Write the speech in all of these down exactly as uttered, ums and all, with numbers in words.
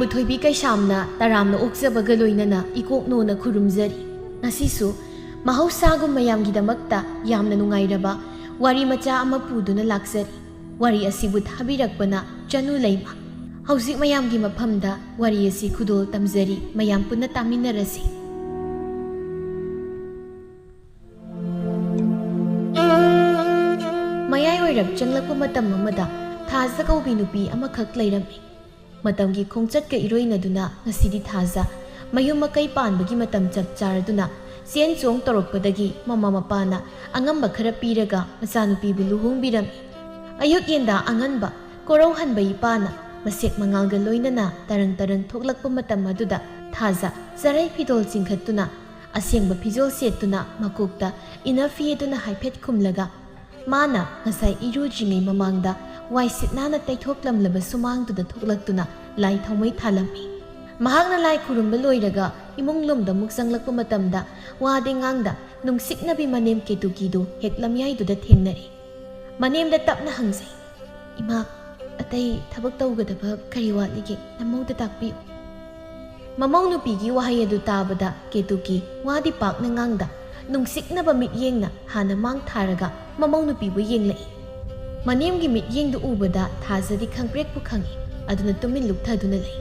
ꯊꯣꯏꯕꯤ ꯀꯩꯁꯥꯝꯅ ꯇꯔꯥꯝꯅ ꯑꯣꯛꯆꯕꯒ ꯂꯣꯏꯅꯅ ꯏꯀꯣꯛꯅꯣꯅ ꯈꯨꯔꯨꯝꯖꯔꯤ꯫ ꯉꯁꯤꯁꯨ ꯃꯍꯧꯁꯥꯒꯨꯝ ꯃꯌꯥꯝꯒꯤꯗꯃꯛꯇ ꯌꯥꯝꯅ ꯅꯨꯡꯉꯥꯏꯔꯕ ꯋꯥꯔꯤ ꯃꯆꯥ ꯑꯃ ꯄꯨꯗꯨꯅ ꯂꯥꯛꯆꯔꯤ꯫ ꯋꯥꯔꯤ ꯑꯁꯤꯕꯨ ꯊꯥꯕꯤꯔꯛꯄꯅ ꯆꯅꯨ ꯂꯩꯃ꯫ ꯍꯧꯖꯤꯛ ꯃꯌꯥꯝꯒꯤ ꯃꯐꯝꯗ ꯋꯥꯔꯤ ꯑꯁꯤ ꯈꯨꯗꯣꯜ ꯇꯝꯖꯔꯤ, ꯃꯌꯥꯝ ꯄꯨꯟꯅ ꯇꯥꯃꯤꯟꯅꯔꯁꯤ꯫ ꯃꯌꯥꯏ ꯑꯣꯏꯔꯞ ꯆꯪꯂꯛꯄ ꯃꯇꯝ ꯑꯃꯗ ꯊꯥꯖ ꯀꯧꯕꯤ ꯅꯨꯄꯤ ꯑꯃꯈꯛ ꯂꯩꯔꯝꯃꯤ꯫ ꯃꯇꯝꯒꯤ ꯈꯣꯡꯆꯠꯀ ꯏꯔꯣꯏꯅꯗꯨꯅ ꯉꯁꯤꯗꯤ ꯊꯥꯖ ꯃꯌꯨꯝ ꯃꯀꯩ ꯄꯥꯟꯕꯒꯤ ꯃꯇꯝ ꯆꯞ ꯆꯥꯔꯗꯨꯅ ꯆꯦꯟ ꯆꯣꯡ ꯇꯧꯔꯛꯄꯗꯒꯤ ꯃꯃꯥ ꯃꯄꯥꯅ ꯑꯉꯝꯕ ꯈꯔ ꯄꯤꯔꯒ ꯃꯆꯥꯅꯨꯄꯤꯕꯨ ꯂꯨꯍꯣꯡꯕꯤꯔꯝꯃꯤ꯫ ꯑꯌꯨꯛ ꯌꯦꯟꯗꯥ ꯑꯉꯟꯕ ꯀꯣꯔꯧꯍꯟꯕ ꯏꯄꯥꯅ ꯃꯁꯦꯛ ꯃꯉꯥꯜꯒ ꯂꯣꯏꯅꯅ ꯇꯔꯪ ꯇꯔꯪ ꯊꯣꯛꯂꯛꯄ ꯃꯇꯝ ꯑꯗꯨꯗ ꯊꯥꯖ ꯆꯔꯩ ꯐꯤꯗꯣꯜ ꯆꯤꯡꯈꯠꯇꯨꯅ ꯑꯁꯦꯡꯕ ꯐꯤꯖꯣꯜ ꯁꯦꯠꯇꯨꯅ ꯃꯀꯣꯛꯇ ꯏꯅꯐꯤ ꯑꯗꯨꯅ ꯍꯥꯏꯐꯦꯠ ꯈꯨꯝꯂꯒ ꯃꯥꯅ ꯉꯁꯥꯏ ꯏꯔꯨꯗ꯭ꯔꯤꯉꯩ ꯃꯃꯥꯡꯗ ꯋꯥꯏ ꯁꯤꯠ ꯅꯥꯟꯅ ꯇꯩꯊꯣꯛꯂꯝꯂꯕ ꯁꯨꯃꯥꯡꯗꯨꯗ ꯊꯣꯛꯂꯛꯇꯨꯅ ꯂꯥꯏ ꯊꯥꯎꯃꯩ ꯊꯥꯂꯝꯃꯤ꯫ ꯃꯍꯥꯛꯅ ꯂꯥꯏ ꯈꯨꯔꯨꯝꯕ ꯂꯣꯏꯔꯒ ꯏꯃꯨꯡ ꯂꯣꯝꯗ ꯑꯃꯨꯛ ꯆꯪꯂꯛꯄ ꯃꯇꯝꯗ ꯋꯥꯗꯤ ꯉꯥꯡꯗ ꯅꯨꯡꯁꯤꯛꯅꯕꯤ ꯃꯅꯦꯝ ꯀꯦꯇꯨꯀꯤꯗꯨ ꯍꯦꯛ ꯂꯝꯌꯥꯏꯗꯨꯗ ꯊꯦꯡꯅꯔꯦ꯫ ꯃꯅꯦꯝꯗ ꯇꯞꯅ ꯍꯪꯖꯩ, "ꯏꯃꯥ, ꯑꯇꯩ ꯊꯕꯛ ꯇꯧꯒꯗꯕ ꯀꯔꯤ ꯋꯥꯠꯂꯤꯒꯦ? ꯅꯃꯧꯗ ꯇꯥꯛꯄꯤꯌꯨ꯫" ꯃꯃꯧ ꯅꯨꯄꯤꯒꯤ ꯋꯥꯍꯩ ꯑꯗꯨ ꯇꯥꯕꯗ ꯀꯦꯇꯨꯀꯤ ꯋꯥꯗꯤ ꯄꯥꯛꯅ ꯉꯥꯡꯗ ꯅꯨꯡꯁꯤꯛꯅꯕ ꯃꯤꯠꯌꯦꯡꯅ ꯍꯥꯟꯅ ꯃꯥꯡ ꯊꯥꯔꯒ ꯃꯃꯧ ꯅꯨꯄꯤꯕꯨ ꯌꯦꯡꯂꯛꯏ꯫ ꯃꯅꯦꯝꯒꯤ ꯃꯤꯠꯌꯦꯡꯗꯨ ꯎꯕꯗ ꯊꯥꯖꯗꯤ ꯈꯪꯄ꯭ꯔꯦꯛꯄꯨ ꯈꯪꯏ, ꯑꯗꯨꯅ ꯇꯨꯃꯤꯟ ꯂꯨꯞꯊꯗꯨꯅ ꯂꯩ꯫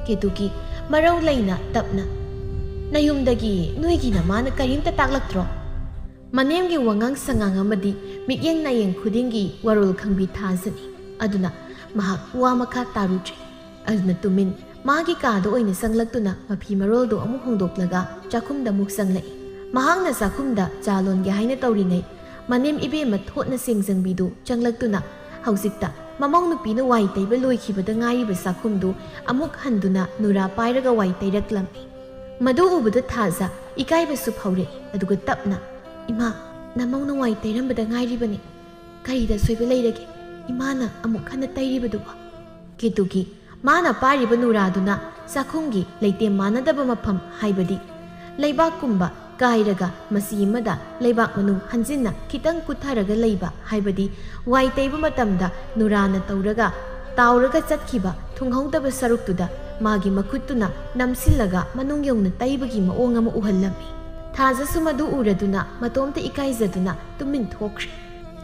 ꯀꯦꯇꯨꯀꯤ ꯃꯔꯧ ꯂꯩꯅ ꯇꯞꯅ, "ꯅꯌꯨꯝꯗꯒꯤ ꯅꯣꯏꯒꯤ ꯅꯃꯥꯅ ꯀꯔꯤꯝꯇ ꯇꯥꯛꯂꯛꯇ꯭ꯔꯣ?" ꯃꯅꯦꯝꯒꯤ ꯋꯥꯉꯥꯡ ꯁꯉꯥꯡ ꯑꯃꯗꯤ ꯃꯤꯠꯌꯦꯡ ꯅꯥꯌꯦꯡ ꯈꯨꯗꯤꯡꯒꯤ ꯋꯥꯔꯣꯜ ꯈꯪꯕꯤ ꯊꯥꯖꯅꯤ꯫ ꯑꯗꯨꯅ ꯃꯍꯥꯛ ꯋꯥ ꯃꯈꯥ ꯇꯥꯔꯨꯗ꯭ꯔꯦ꯫ ꯑꯗꯨꯅ ꯇꯨꯃꯤꯟ ꯃꯥꯒꯤ ꯀꯥꯗ ꯑꯣꯏꯅ ꯆꯪꯂꯛꯇꯨꯅ ꯃꯐꯤ ꯃꯔꯣꯜꯗꯨ ꯑꯃꯨꯛ ꯍꯣꯡꯗꯣꯛꯂꯒ ꯆꯥꯛꯈꯨꯝꯗ ꯑꯃꯨꯛ ꯆꯪꯂꯛꯏ꯫ ꯃꯍꯥꯛꯅ ꯆꯥꯛꯈꯨꯝꯗ ꯆꯥ ꯂꯣꯟꯒꯦ ꯍꯥꯏꯅ ꯇꯧꯔꯤꯉꯩ, ꯃꯅꯦꯝ ꯏꯕꯦꯝꯃ ꯊꯣꯠꯅ ꯁꯦꯡꯖꯪꯕꯤꯗꯨ ꯆꯪꯂꯛꯇꯨꯅ ꯍꯧꯖꯤꯛꯇ ꯃꯃꯧ ꯅꯨꯄꯤꯅ ꯋꯥꯏ ꯇꯩꯕ ꯂꯣꯏꯈꯤꯕꯗ ꯉꯥꯏꯔꯤꯕ ꯆꯥꯛꯈꯨꯝꯗꯨ ꯑꯃꯨꯛ ꯍꯟꯗꯨꯅ ꯅꯨꯔꯥ ꯄꯥꯏꯔꯒ ꯋꯥꯏ ꯇꯩꯔꯛꯂꯝꯃꯤ꯫ ꯃꯗꯨ ꯎꯕꯗ ꯊꯥꯖ ꯏꯀꯥꯏꯕꯁꯨ ꯐꯥꯎꯔꯛꯏ, ꯑꯗꯨꯒ ꯇꯞꯅ, "ꯏꯃꯥ, ꯅꯃꯧꯅ ꯋꯥꯏ ꯇꯩꯔꯝꯕꯗ ꯉꯥꯏꯔꯤꯕꯅꯤ꯫ ꯀꯔꯤꯗ ꯑꯁꯣꯏꯕ ꯂꯩꯔꯒꯦ? ꯏꯃꯥꯅ ꯑꯃꯨꯛ ꯍꯟꯅ ꯇꯩꯔꯤꯕꯗꯨꯕꯣ?" ꯀꯦꯇꯨꯀꯤ ꯃꯥꯅ ꯄꯥꯏꯔꯤꯕ ꯅꯨꯔꯥꯗꯨꯅ ꯆꯥꯛꯈꯨꯝꯒꯤ ꯂꯩꯇꯦꯝ ꯃꯥꯟꯅꯗꯕ ꯃꯐꯝ, ꯍꯥꯏꯕꯗꯤ ꯂꯩꯕꯥꯛꯀꯨꯝꯕ ꯀꯥꯏꯔꯒ ꯃꯆꯤ ꯑꯃꯗ ꯂꯩꯕꯥꯛ ꯃꯅꯨꯡ ꯍꯟꯖꯤꯟꯅ ꯈꯤꯇꯪ ꯀꯨꯠꯊꯔꯒ ꯂꯩꯕ, ꯍꯥꯏꯕꯗꯤ ꯋꯥꯏ ꯇꯩꯕ ꯃꯇꯝꯗ ꯅꯨꯔꯥꯅ ꯇꯧꯔꯒ ꯇꯥꯎꯔꯒ ꯆꯠꯈꯤꯕ ꯊꯨꯡꯍꯧꯗꯕ ꯁꯔꯨꯛꯇꯨꯗ ꯃꯥꯒꯤ ꯃꯈꯨꯠꯇꯨꯅ ꯅꯝꯁꯤꯜꯂꯒ ꯃꯅꯨꯡ ꯌꯧꯅ ꯇꯩꯕꯒꯤ ꯃꯑꯣꯡ ꯑꯃ ꯎꯍꯜꯂꯝꯃꯤ꯫ ꯊꯥꯖꯁꯨ ꯃꯗꯨ ꯎꯔꯗꯨꯅ ꯃꯇꯣꯝꯇ ꯏꯀꯥꯏꯖꯗꯨꯅ ꯇꯨꯃꯤꯟ ꯊꯣꯛꯈ꯭ꯔꯦ꯫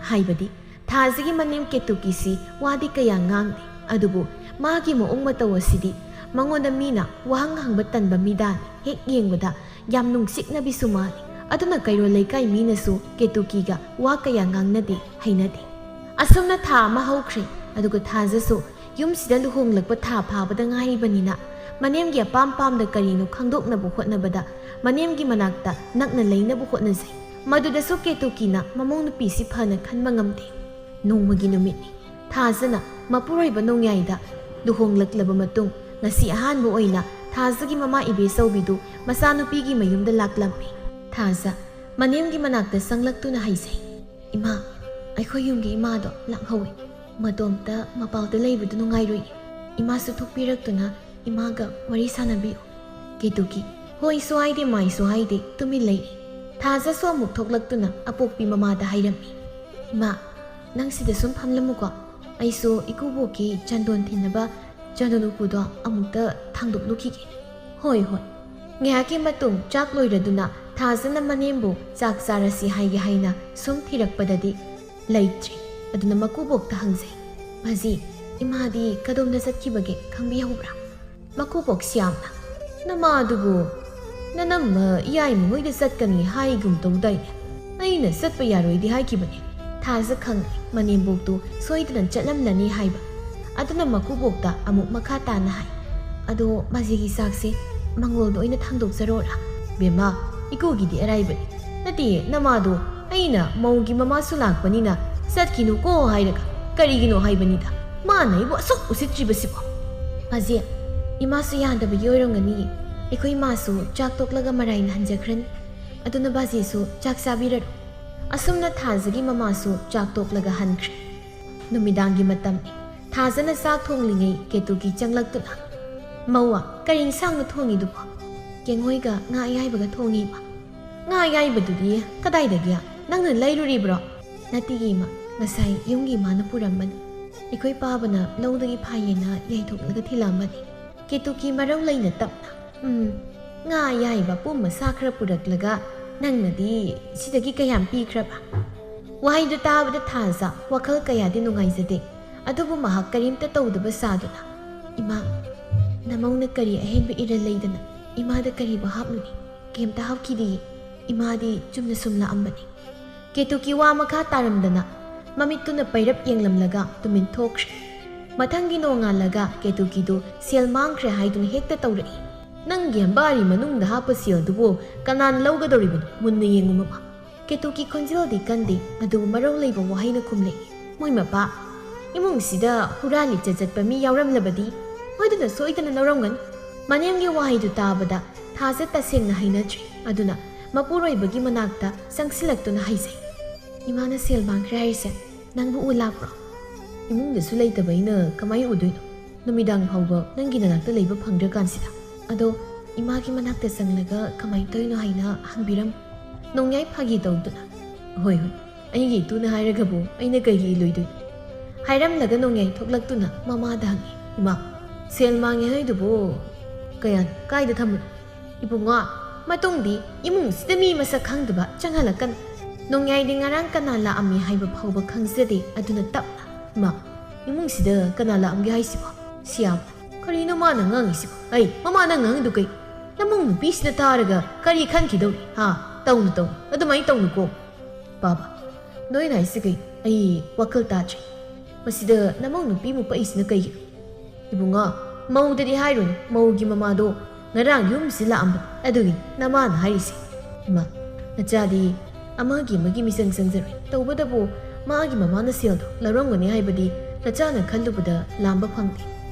ꯍꯥꯏꯕꯗꯤ ꯊꯥꯖꯒꯤ ꯃꯅꯦꯝ ꯀꯦꯇꯨꯀꯤꯁꯤ ꯋꯥꯗꯤ ꯀꯌꯥ ꯉꯥꯡꯗꯦ, ꯑꯗꯨꯕꯨ ꯃꯥꯒꯤ ꯃꯑꯣꯡ ꯃꯇꯧ ꯑꯁꯤꯗꯤ ꯃꯉꯣꯟꯗ ꯃꯤꯅ ꯋꯥꯍꯪ ꯍꯪꯕ ꯇꯟꯕ ꯃꯤꯗꯥꯅꯤ꯫ ꯍꯦꯛ ꯌꯦꯡꯕꯗ ꯌꯥꯝ ꯅꯨꯡꯁꯤꯛꯅꯕꯤꯁꯨ ꯃꯥꯜꯂꯤ꯫ ꯑꯗꯨꯅ ꯀꯩꯔꯣꯜ ꯂꯩꯀꯥꯏ ꯃꯤꯅꯁꯨ ꯀꯦꯇꯨꯀꯤꯒ ꯋꯥ ꯀꯌꯥ ꯉꯥꯡꯅꯗꯦ, ꯍꯩꯅꯗꯦ꯫ ꯑꯁꯨꯝꯅ ꯊꯥ ꯑꯃ ꯍꯧꯈ꯭ꯔꯦ, ꯑꯗꯨꯒ ꯊꯥꯖꯁꯨ ꯌꯨꯝꯁꯤꯗ ꯂꯨꯍꯣꯡꯂꯛꯄ ꯊꯥ ꯐꯥꯕꯗ ꯉꯥꯏꯔꯤꯕꯅꯤꯅ ꯃꯅꯦꯝꯒꯤ ꯑꯄꯥꯝ ꯄꯥꯝꯗ ꯀꯔꯤꯅꯣ ꯈꯪꯗꯣꯛꯅꯕ ꯍꯣꯠꯅꯕꯗ ꯃꯅꯦꯝꯒꯤ ꯃꯅꯥꯛꯇ ꯅꯛꯅ ꯂꯩꯅꯕ ꯍꯣꯠꯅꯖꯩ꯫ ꯃꯗꯨꯗꯁꯨ ꯀꯦꯇꯨꯀꯤꯅ ꯃꯃꯧ ꯅꯨꯄꯤꯁꯤ ꯐꯅ ꯈꯟꯕ ꯉꯝꯗꯦ꯫ ꯅꯣꯡꯃꯒꯤ ꯅꯨꯃꯤꯠꯅꯤ꯫ ꯊꯥꯖꯅ ꯃꯄꯨꯔꯣꯏꯕ ꯅꯣꯡꯌꯥꯏꯗ ꯂꯨꯍꯣꯡꯂꯛꯂꯕ ꯃꯇꯨꯡ ꯉꯁꯤ ꯑꯍꯥꯟꯕ ꯑꯣꯏꯅ ꯊꯥꯖꯒꯤ ꯃꯃꯥ ꯏꯕꯦꯆꯧꯕꯤꯗꯨ ꯃꯆꯥꯅꯨꯄꯤꯒꯤ ꯃꯌꯨꯝꯗ ꯂꯥꯛꯂꯝꯃꯤ꯫ ꯊꯥꯖ ꯃꯅꯦꯝꯒꯤ ꯃꯅꯥꯛꯇ ꯆꯪꯂꯛꯇꯨꯅ ꯍꯥꯏꯖꯩ, "ꯏꯃꯥ, ꯑꯩꯈꯣꯏ ꯌꯨꯝꯒꯤ ꯏꯃꯥꯗꯣ ꯂꯥꯛꯍꯧꯋꯤ꯫ ꯃꯇꯣꯝꯇ ꯃꯄꯥꯜꯗ ꯂꯩꯕꯗꯨ ꯅꯨꯡꯉꯥꯏꯔꯣꯏ꯫ ꯏꯃꯥꯁꯨ ꯊꯣꯛꯄꯤꯔꯛꯇꯨꯅ ꯏꯃꯥꯒ ꯋꯥꯔꯤ ꯁꯥꯟꯅꯕꯤꯌꯨ꯫" ꯀꯦꯇꯨꯀꯤ ꯍꯣꯏꯁꯨ ꯍꯥꯏꯗꯦ ꯃꯥꯏꯁꯨ ꯍꯥꯏꯗꯦ ꯇꯨꯃꯤꯟ ꯂꯩꯔꯤ꯫ ꯊꯥꯖꯁꯨ ꯑꯃꯨꯛ ꯊꯣꯛꯂꯛꯇꯨꯅ ꯑꯄꯣꯛꯄꯤ ꯃꯃꯥꯗ ꯍꯥꯏꯔꯝꯃꯤ, "ꯏꯃꯥ, ꯅꯪ ꯁꯤꯗ ꯁꯨꯝ ꯐꯝꯂꯝꯃꯨꯀꯣ꯫ ꯑꯩꯁꯨ ꯏꯀꯨꯕꯣꯛꯀꯤ ꯆꯟꯗꯣꯟ ꯊꯤꯟꯅꯕ ꯆꯟꯗꯣꯟ ꯎꯄꯨꯗꯣ ꯑꯃꯨꯛꯇ ꯊꯥꯡꯗꯣꯛꯂꯨꯈꯤꯒꯦ꯫" "ꯍꯣꯏ, ꯍꯣꯏ꯫" ꯉꯥꯏꯍꯥꯛꯀꯤ ꯃꯇꯨꯡ ꯆꯥꯛ ꯂꯣꯏꯔꯗꯨꯅ ꯊꯥꯖꯅ ꯃꯅꯦꯝꯕꯨ ꯆꯥꯛ ꯆꯥꯔꯁꯤ ꯍꯥꯏꯒꯦ ꯍꯥꯏꯅ ꯁꯨꯝ ꯊꯤꯔꯛꯄꯗꯗꯤ ꯂꯩꯇ꯭ꯔꯦ꯫ ꯑꯗꯨꯅ ꯃꯀꯨꯕꯣꯛꯇ ꯍꯪꯖꯩ, "ꯃꯥꯖꯤ, ꯏꯃꯥꯗꯤ ꯀꯗꯣꯝꯗ ꯆꯠꯈꯤꯕꯒꯦ ꯈꯪꯕꯤꯍꯧꯕ꯭ꯔꯥ?" ꯃꯀꯨꯕꯣꯛ ꯁ꯭ꯌꯥꯝꯅ, "ꯅꯃꯥꯗꯨꯕꯨ ꯅꯅꯝꯃ ꯏꯌꯥꯏꯃ ꯍꯣꯏꯗ ꯆꯠꯀꯅꯤ ꯍꯥꯏꯒꯨꯝ ꯇꯧꯗꯥꯏꯅꯦ? ꯑꯩꯅ ꯆꯠꯄ ꯌꯥꯔꯣꯏꯗꯤ ꯍꯥꯏꯈꯤꯕꯅꯦ꯫" ꯊꯥꯖ ꯈꯪꯂꯦ ꯃꯅꯦꯝꯕꯣꯛꯇꯨ ꯁꯣꯏꯗꯅ ꯆꯠꯂꯝꯂꯅꯤ ꯍꯥꯏꯕ꯫ ꯑꯗꯨꯅ ꯃꯀꯨꯕꯣꯛꯇ ꯑꯃꯨꯛ ꯃꯈꯥ ꯇꯥꯅ ꯍꯥꯏ, "ꯑꯗꯣ ꯃꯥꯖꯤꯒꯤ ꯆꯥꯛꯁꯦ ꯃꯪꯒꯣꯜꯗ ꯑꯣꯏꯅ ꯊꯥꯡꯗꯣꯛꯆꯔꯣꯔꯥ?" "ꯕꯦꯝꯃ, ꯏꯀꯨꯒꯤꯗꯤ ꯑꯔꯥꯏꯕꯅꯤ꯫ ꯅꯠꯇꯦ, ꯅꯃꯥꯗꯣ ꯑꯩꯅ ꯃꯧꯒꯤ ꯃꯃꯥꯁꯨ ꯂꯥꯛꯄꯅꯤꯅ ꯆꯠꯈꯤꯅꯨꯀꯣ ꯍꯥꯏꯔꯒ ꯀꯔꯤꯒꯤꯅꯣ ꯍꯥꯏꯕꯅꯤꯗ꯫ ꯃꯥꯅ ꯑꯩꯕꯨ ꯑꯁꯨꯛ ꯎꯁꯤꯠꯇ꯭ꯔꯤꯕꯁꯤꯕꯣ?" "ꯃꯥꯖꯤ, ꯏꯃꯥꯁꯨ ꯌꯥꯗꯕꯒꯤ ꯑꯣꯏꯔꯝꯒꯅꯤ꯫ ꯑꯩꯈꯣꯏ ꯏꯃꯥꯁꯨ ꯆꯥꯛ ꯇꯣꯛꯂꯒ ꯃꯔꯥꯏꯅ ꯍꯟꯖꯈ꯭ꯔꯅꯤ꯫ ꯑꯗꯨꯅ ꯕꯥꯖꯤꯁꯨ ꯆꯥꯛ ꯆꯥꯕꯤꯔꯔꯣ꯫" ꯑꯁꯨꯝꯅ ꯊꯥꯖꯒꯤ ꯃꯃꯥꯁꯨ ꯆꯥꯛ ꯇꯣꯛꯂꯒ ꯍꯟꯈ꯭ꯔꯦ꯫ ꯅꯨꯃꯤꯗꯥꯡꯒꯤ ꯃꯇꯝꯅꯤ꯫ ꯊꯥꯖꯅ ꯆꯥꯛ ꯊꯣꯡꯂꯤꯉꯩ ꯀꯦꯇꯨꯀꯤ ꯆꯪꯂꯛꯇꯨꯅ, "ꯃꯧꯋꯥ, ꯀꯔꯤ ꯏꯟꯁꯥꯡꯅꯣ ꯊꯣꯡꯉꯤꯗꯨꯕꯣ?" "ꯀꯦꯡꯉꯣꯏꯒ ꯉꯥ ꯑꯌꯥꯏꯕꯒ ꯊꯣꯡꯉꯤꯕ꯫" "ꯉꯥ ꯑꯌꯥꯏꯕꯗꯨꯗꯤ ꯀꯗꯥꯏꯗꯒꯤ? ꯅꯪꯅ ꯂꯩꯔꯨꯔꯤꯕ꯭ꯔꯣ?" "ꯅꯠꯇꯦꯌꯦ ꯏꯃꯥ, ꯉꯁꯥꯏ ꯌꯨꯝꯒꯤ ꯏꯃꯥꯅ ꯄꯨꯔꯝꯕꯅꯤ꯫" ꯑꯩꯈꯣꯏ ꯄꯥꯕꯅ ꯂꯧꯗꯒꯤ ꯐꯥꯏꯌꯦꯅ ꯌꯥꯏꯊꯣꯛꯂꯒ ꯊꯤꯜꯂꯛꯑꯝꯕꯅꯤ꯫ ꯀꯦꯇꯨꯀꯤ ꯃꯔꯧ ꯂꯩꯅ ꯇꯞꯅ, "ꯎꯝ, ꯉꯥ ꯑꯌꯥꯏꯕ ꯄꯨꯝ ꯃꯁꯥ ꯈꯔ ꯄꯨꯔꯛꯂꯒ ꯅꯪꯅꯗꯤ ꯁꯤꯗꯒꯤ ꯀꯌꯥꯝ ꯄꯤꯈ꯭ꯔꯕ?" ꯋꯥꯍꯩꯗꯨ ꯇꯥꯕꯗ ꯊꯥꯖ ꯋꯥꯈꯜ ꯀꯌꯥꯗꯤ ꯅꯨꯡꯉꯥꯏꯖꯗꯦ꯫ ꯑꯗꯨꯕꯨ ꯃꯍꯥꯛ ꯀꯔꯤꯝꯇ ꯇꯧꯗꯕ ꯁꯥꯗꯨꯅ, "ꯏꯃꯥ, ꯅꯃꯧꯅ ꯀꯔꯤ ꯑꯍꯦꯟꯕ ꯏꯔꯜ ꯂꯩꯗꯅ ꯏꯃꯥꯗ ꯀꯔꯤꯕꯨ ꯍꯥꯞꯂꯨꯅꯤ? ꯀꯩꯝꯇ ꯍꯥꯞꯈꯤꯗꯤꯌꯦ꯫ ꯏꯃꯥꯗꯤ ꯆꯨꯝꯅ ꯁꯨꯝ ꯂꯥꯛꯑꯝꯕꯅꯤ"꯫ ꯀꯦꯇꯨꯀꯤ ꯋꯥ ꯃꯈꯥ ꯇꯥꯔꯝꯗꯅ ꯃꯃꯤꯠꯇꯨꯅ ꯄꯩꯔꯞ ꯌꯦꯡꯂꯝꯂꯒ ꯇꯨꯃꯤꯟ ꯊꯣꯛꯈ꯭ꯔꯦ꯫ ꯃꯊꯪꯒꯤ ꯅꯣꯡꯉꯥꯜꯂꯒ ꯀꯦꯇꯨꯀꯤꯗꯨ ꯁꯦꯜ ꯃꯥꯡꯈ꯭ꯔꯦ ꯍꯥꯏꯗꯨꯅ ꯍꯦꯛꯇ ꯇꯧꯔꯛꯏ꯫ "ꯅꯪꯒꯤ ꯍꯝꯕꯥꯔꯤ ꯃꯅꯨꯡꯗ ꯍꯥꯞꯄ ꯁꯦꯜꯗꯨꯕꯨ ꯀꯅꯥꯅ ꯂꯧꯒꯗꯧꯔꯤꯕꯅꯣ? ꯃꯨꯟꯅ ꯌꯦꯡꯉꯨ, ꯃꯃꯥ"꯫ ꯀꯦꯇꯨꯀꯤ ꯈꯣꯟꯖꯦꯜꯗꯤ ꯀꯟꯗꯦ, ꯑꯗꯨꯕꯨ ꯃꯔꯧ ꯂꯩꯕ ꯋꯥꯍꯩꯅ ꯈꯨꯝꯂꯛꯏ꯫ "ꯃꯣꯏ ꯃꯄꯥ, ꯏꯃꯨꯡꯁꯤꯗ ꯍꯨꯔꯥꯟ ꯂꯤꯆꯠ ꯆꯠꯄ ꯃꯤ ꯌꯥꯎꯔꯝꯂꯕꯗꯤ ꯃꯣꯏꯗꯨꯅ ꯁꯣꯏꯗꯅ ꯂꯧꯔꯝꯒꯅꯤ꯫ ꯃꯅꯦꯝꯒꯤ ꯋꯥꯍꯩꯗꯨ ꯇꯥꯕꯗ ꯊꯥꯖ ꯇꯁꯦꯡꯅ ꯍꯩꯅꯗ꯭ꯔꯦ꯫ ꯑꯗꯨꯅ ꯃꯄꯨꯔꯣꯏꯕꯒꯤ ꯃꯅꯥꯛꯇ ꯆꯪꯁꯤꯜꯂꯛꯇꯨꯅ ꯍꯥꯏꯖꯩ, "ꯏꯃꯥꯅ ꯁꯦꯜ ꯃꯥꯡꯈ꯭ꯔꯦ ꯍꯥꯏꯔꯤꯁꯦ ꯅꯪꯕꯨ ꯎ ꯂꯥꯛꯄ꯭ꯔꯣ?" "ꯏꯃꯨꯡꯗꯁꯨ ꯂꯩꯇꯕ ꯑꯩꯅ ꯀꯃꯥꯏ ꯎꯗꯣꯏꯅꯣ? ꯅꯨꯃꯤꯗꯥꯡ ꯐꯥꯎꯕ ꯅꯪꯒꯤ ꯅꯅꯥꯛꯇ ꯂꯩꯕ ꯐꯪꯗ꯭ꯔꯀꯥꯟꯁꯤꯗ꯫ ꯑꯗꯣ ꯏꯃꯥꯒꯤ ꯃꯅꯥꯛꯇ ꯆꯪꯂꯒ ꯀꯃꯥꯏꯅ ꯇꯧꯔꯤꯅꯣ ꯍꯥꯏꯅ ꯍꯪꯕꯤꯔꯝꯃꯨ"꯫ ꯅꯣꯡꯌꯥꯏ ꯐꯥꯒꯤ ꯇꯧꯗꯨꯅ, "ꯍꯣꯏ, ꯍꯣꯏ, ꯑꯩꯒꯤ ꯏꯇꯨꯅ ꯍꯥꯏꯔꯒꯕꯨ ꯑꯩꯅ ꯀꯩꯒꯤ ꯏꯜꯂꯣꯏꯗꯣꯏꯅꯣ?" ꯍꯥꯏꯔꯝꯂꯒ ꯅꯣꯡꯌꯥꯏ ꯊꯣꯛꯂꯛꯇꯨꯅ ꯃꯃꯥꯗ ꯍꯪꯉꯤ, "ꯏꯃꯥ, ꯁꯦꯜ ꯃꯥꯡꯉꯦ ꯍꯥꯏꯗꯨꯕꯨ ꯀꯌꯥꯅꯣ? ꯀꯥꯏꯗ ꯊꯝꯕꯅꯣ?" "ꯏꯕꯨꯡꯉꯣ, ꯃꯇꯨꯡꯗꯤ ꯏꯃꯨꯡꯁꯤꯗ ꯃꯤ ꯃꯁꯛ ꯈꯪꯗꯕ ꯆꯪꯍꯜꯂꯛꯀꯅꯨ"꯫ ꯅꯣꯡꯌꯥꯏꯗꯤ ꯉꯔꯥꯡ ꯀꯅꯥ ꯂꯥꯛꯑꯝꯃꯤ ꯍꯥꯏꯕ ꯐꯥꯎꯕ ꯈꯪꯖꯗꯦ, ꯑꯗꯨꯅ ꯇꯞꯅ, "ꯏꯃꯥ, ꯏꯃꯨꯡꯁꯤꯗ ꯀꯅꯥ ꯂꯥꯛꯑꯝꯒꯦ ꯍꯥꯏꯁꯤꯕꯣ? ꯁꯤꯌꯥꯝ, ꯀꯔꯤꯅꯣ ꯃꯥꯅ ꯉꯥꯡꯉꯤꯁꯤꯕꯣ? ꯑꯩ, ꯃꯃꯥ, ꯅꯪ ꯉꯥꯡꯉꯤꯗꯨ ꯀꯩ? ꯅꯃꯧ ꯅꯨꯄꯤꯁꯤꯅ ꯇꯥꯔꯒ ꯀꯔꯤ ꯈꯟꯈꯤꯗꯧꯔꯤ? ꯍꯥ? ꯇꯧꯅꯨ, ꯇꯧꯅꯨ, ꯑꯗꯨꯃꯥꯏꯅ ꯇꯧꯅꯨꯀꯣ"꯫ "ꯕꯥꯕꯥ, ꯅꯣꯏꯅ ꯍꯥꯏꯁꯤ ꯀꯩ? ꯑꯩ ꯋꯥꯈꯜ ꯇꯥꯗ꯭ꯔꯦ꯫ ꯃꯁꯤꯗ ꯅꯃꯧ ꯅꯨꯄꯤ ꯃꯨꯛꯄꯛꯏꯁꯤꯅ ꯀꯩꯒꯤꯅꯣ?" "ꯏꯕꯨꯡꯉꯣ, ꯃꯧꯗꯗꯤ ꯍꯥꯏꯔꯨꯅꯨ, ꯃꯧꯒꯤ ꯃꯃꯥꯗꯣ ꯉꯔꯥꯡ ꯌꯨꯝꯁꯤ ꯂꯥꯛꯑꯝꯕꯅꯤ, ꯑꯗꯨꯒꯤ ꯅꯃꯥꯅ ꯍꯥꯏꯔꯤꯁꯦ"꯫ "ꯏꯃꯥ, ꯅꯆꯥꯗꯤ ꯑꯃꯒꯤ ꯑꯃꯒꯤ ꯃꯤꯆꯪ ꯆꯪꯖꯔꯣꯏ, ꯇꯧꯕꯇꯕꯨ ꯃꯥꯒꯤ ꯃꯃꯥꯅ ꯁꯦꯜꯗꯣ ꯂꯧꯔꯝꯒꯅꯤ ꯍꯥꯏꯕꯗꯤ ꯅꯆꯥꯅ ꯈꯜꯂꯨꯕꯗ ꯂꯥꯝꯕ ꯐꯪꯗꯦ꯫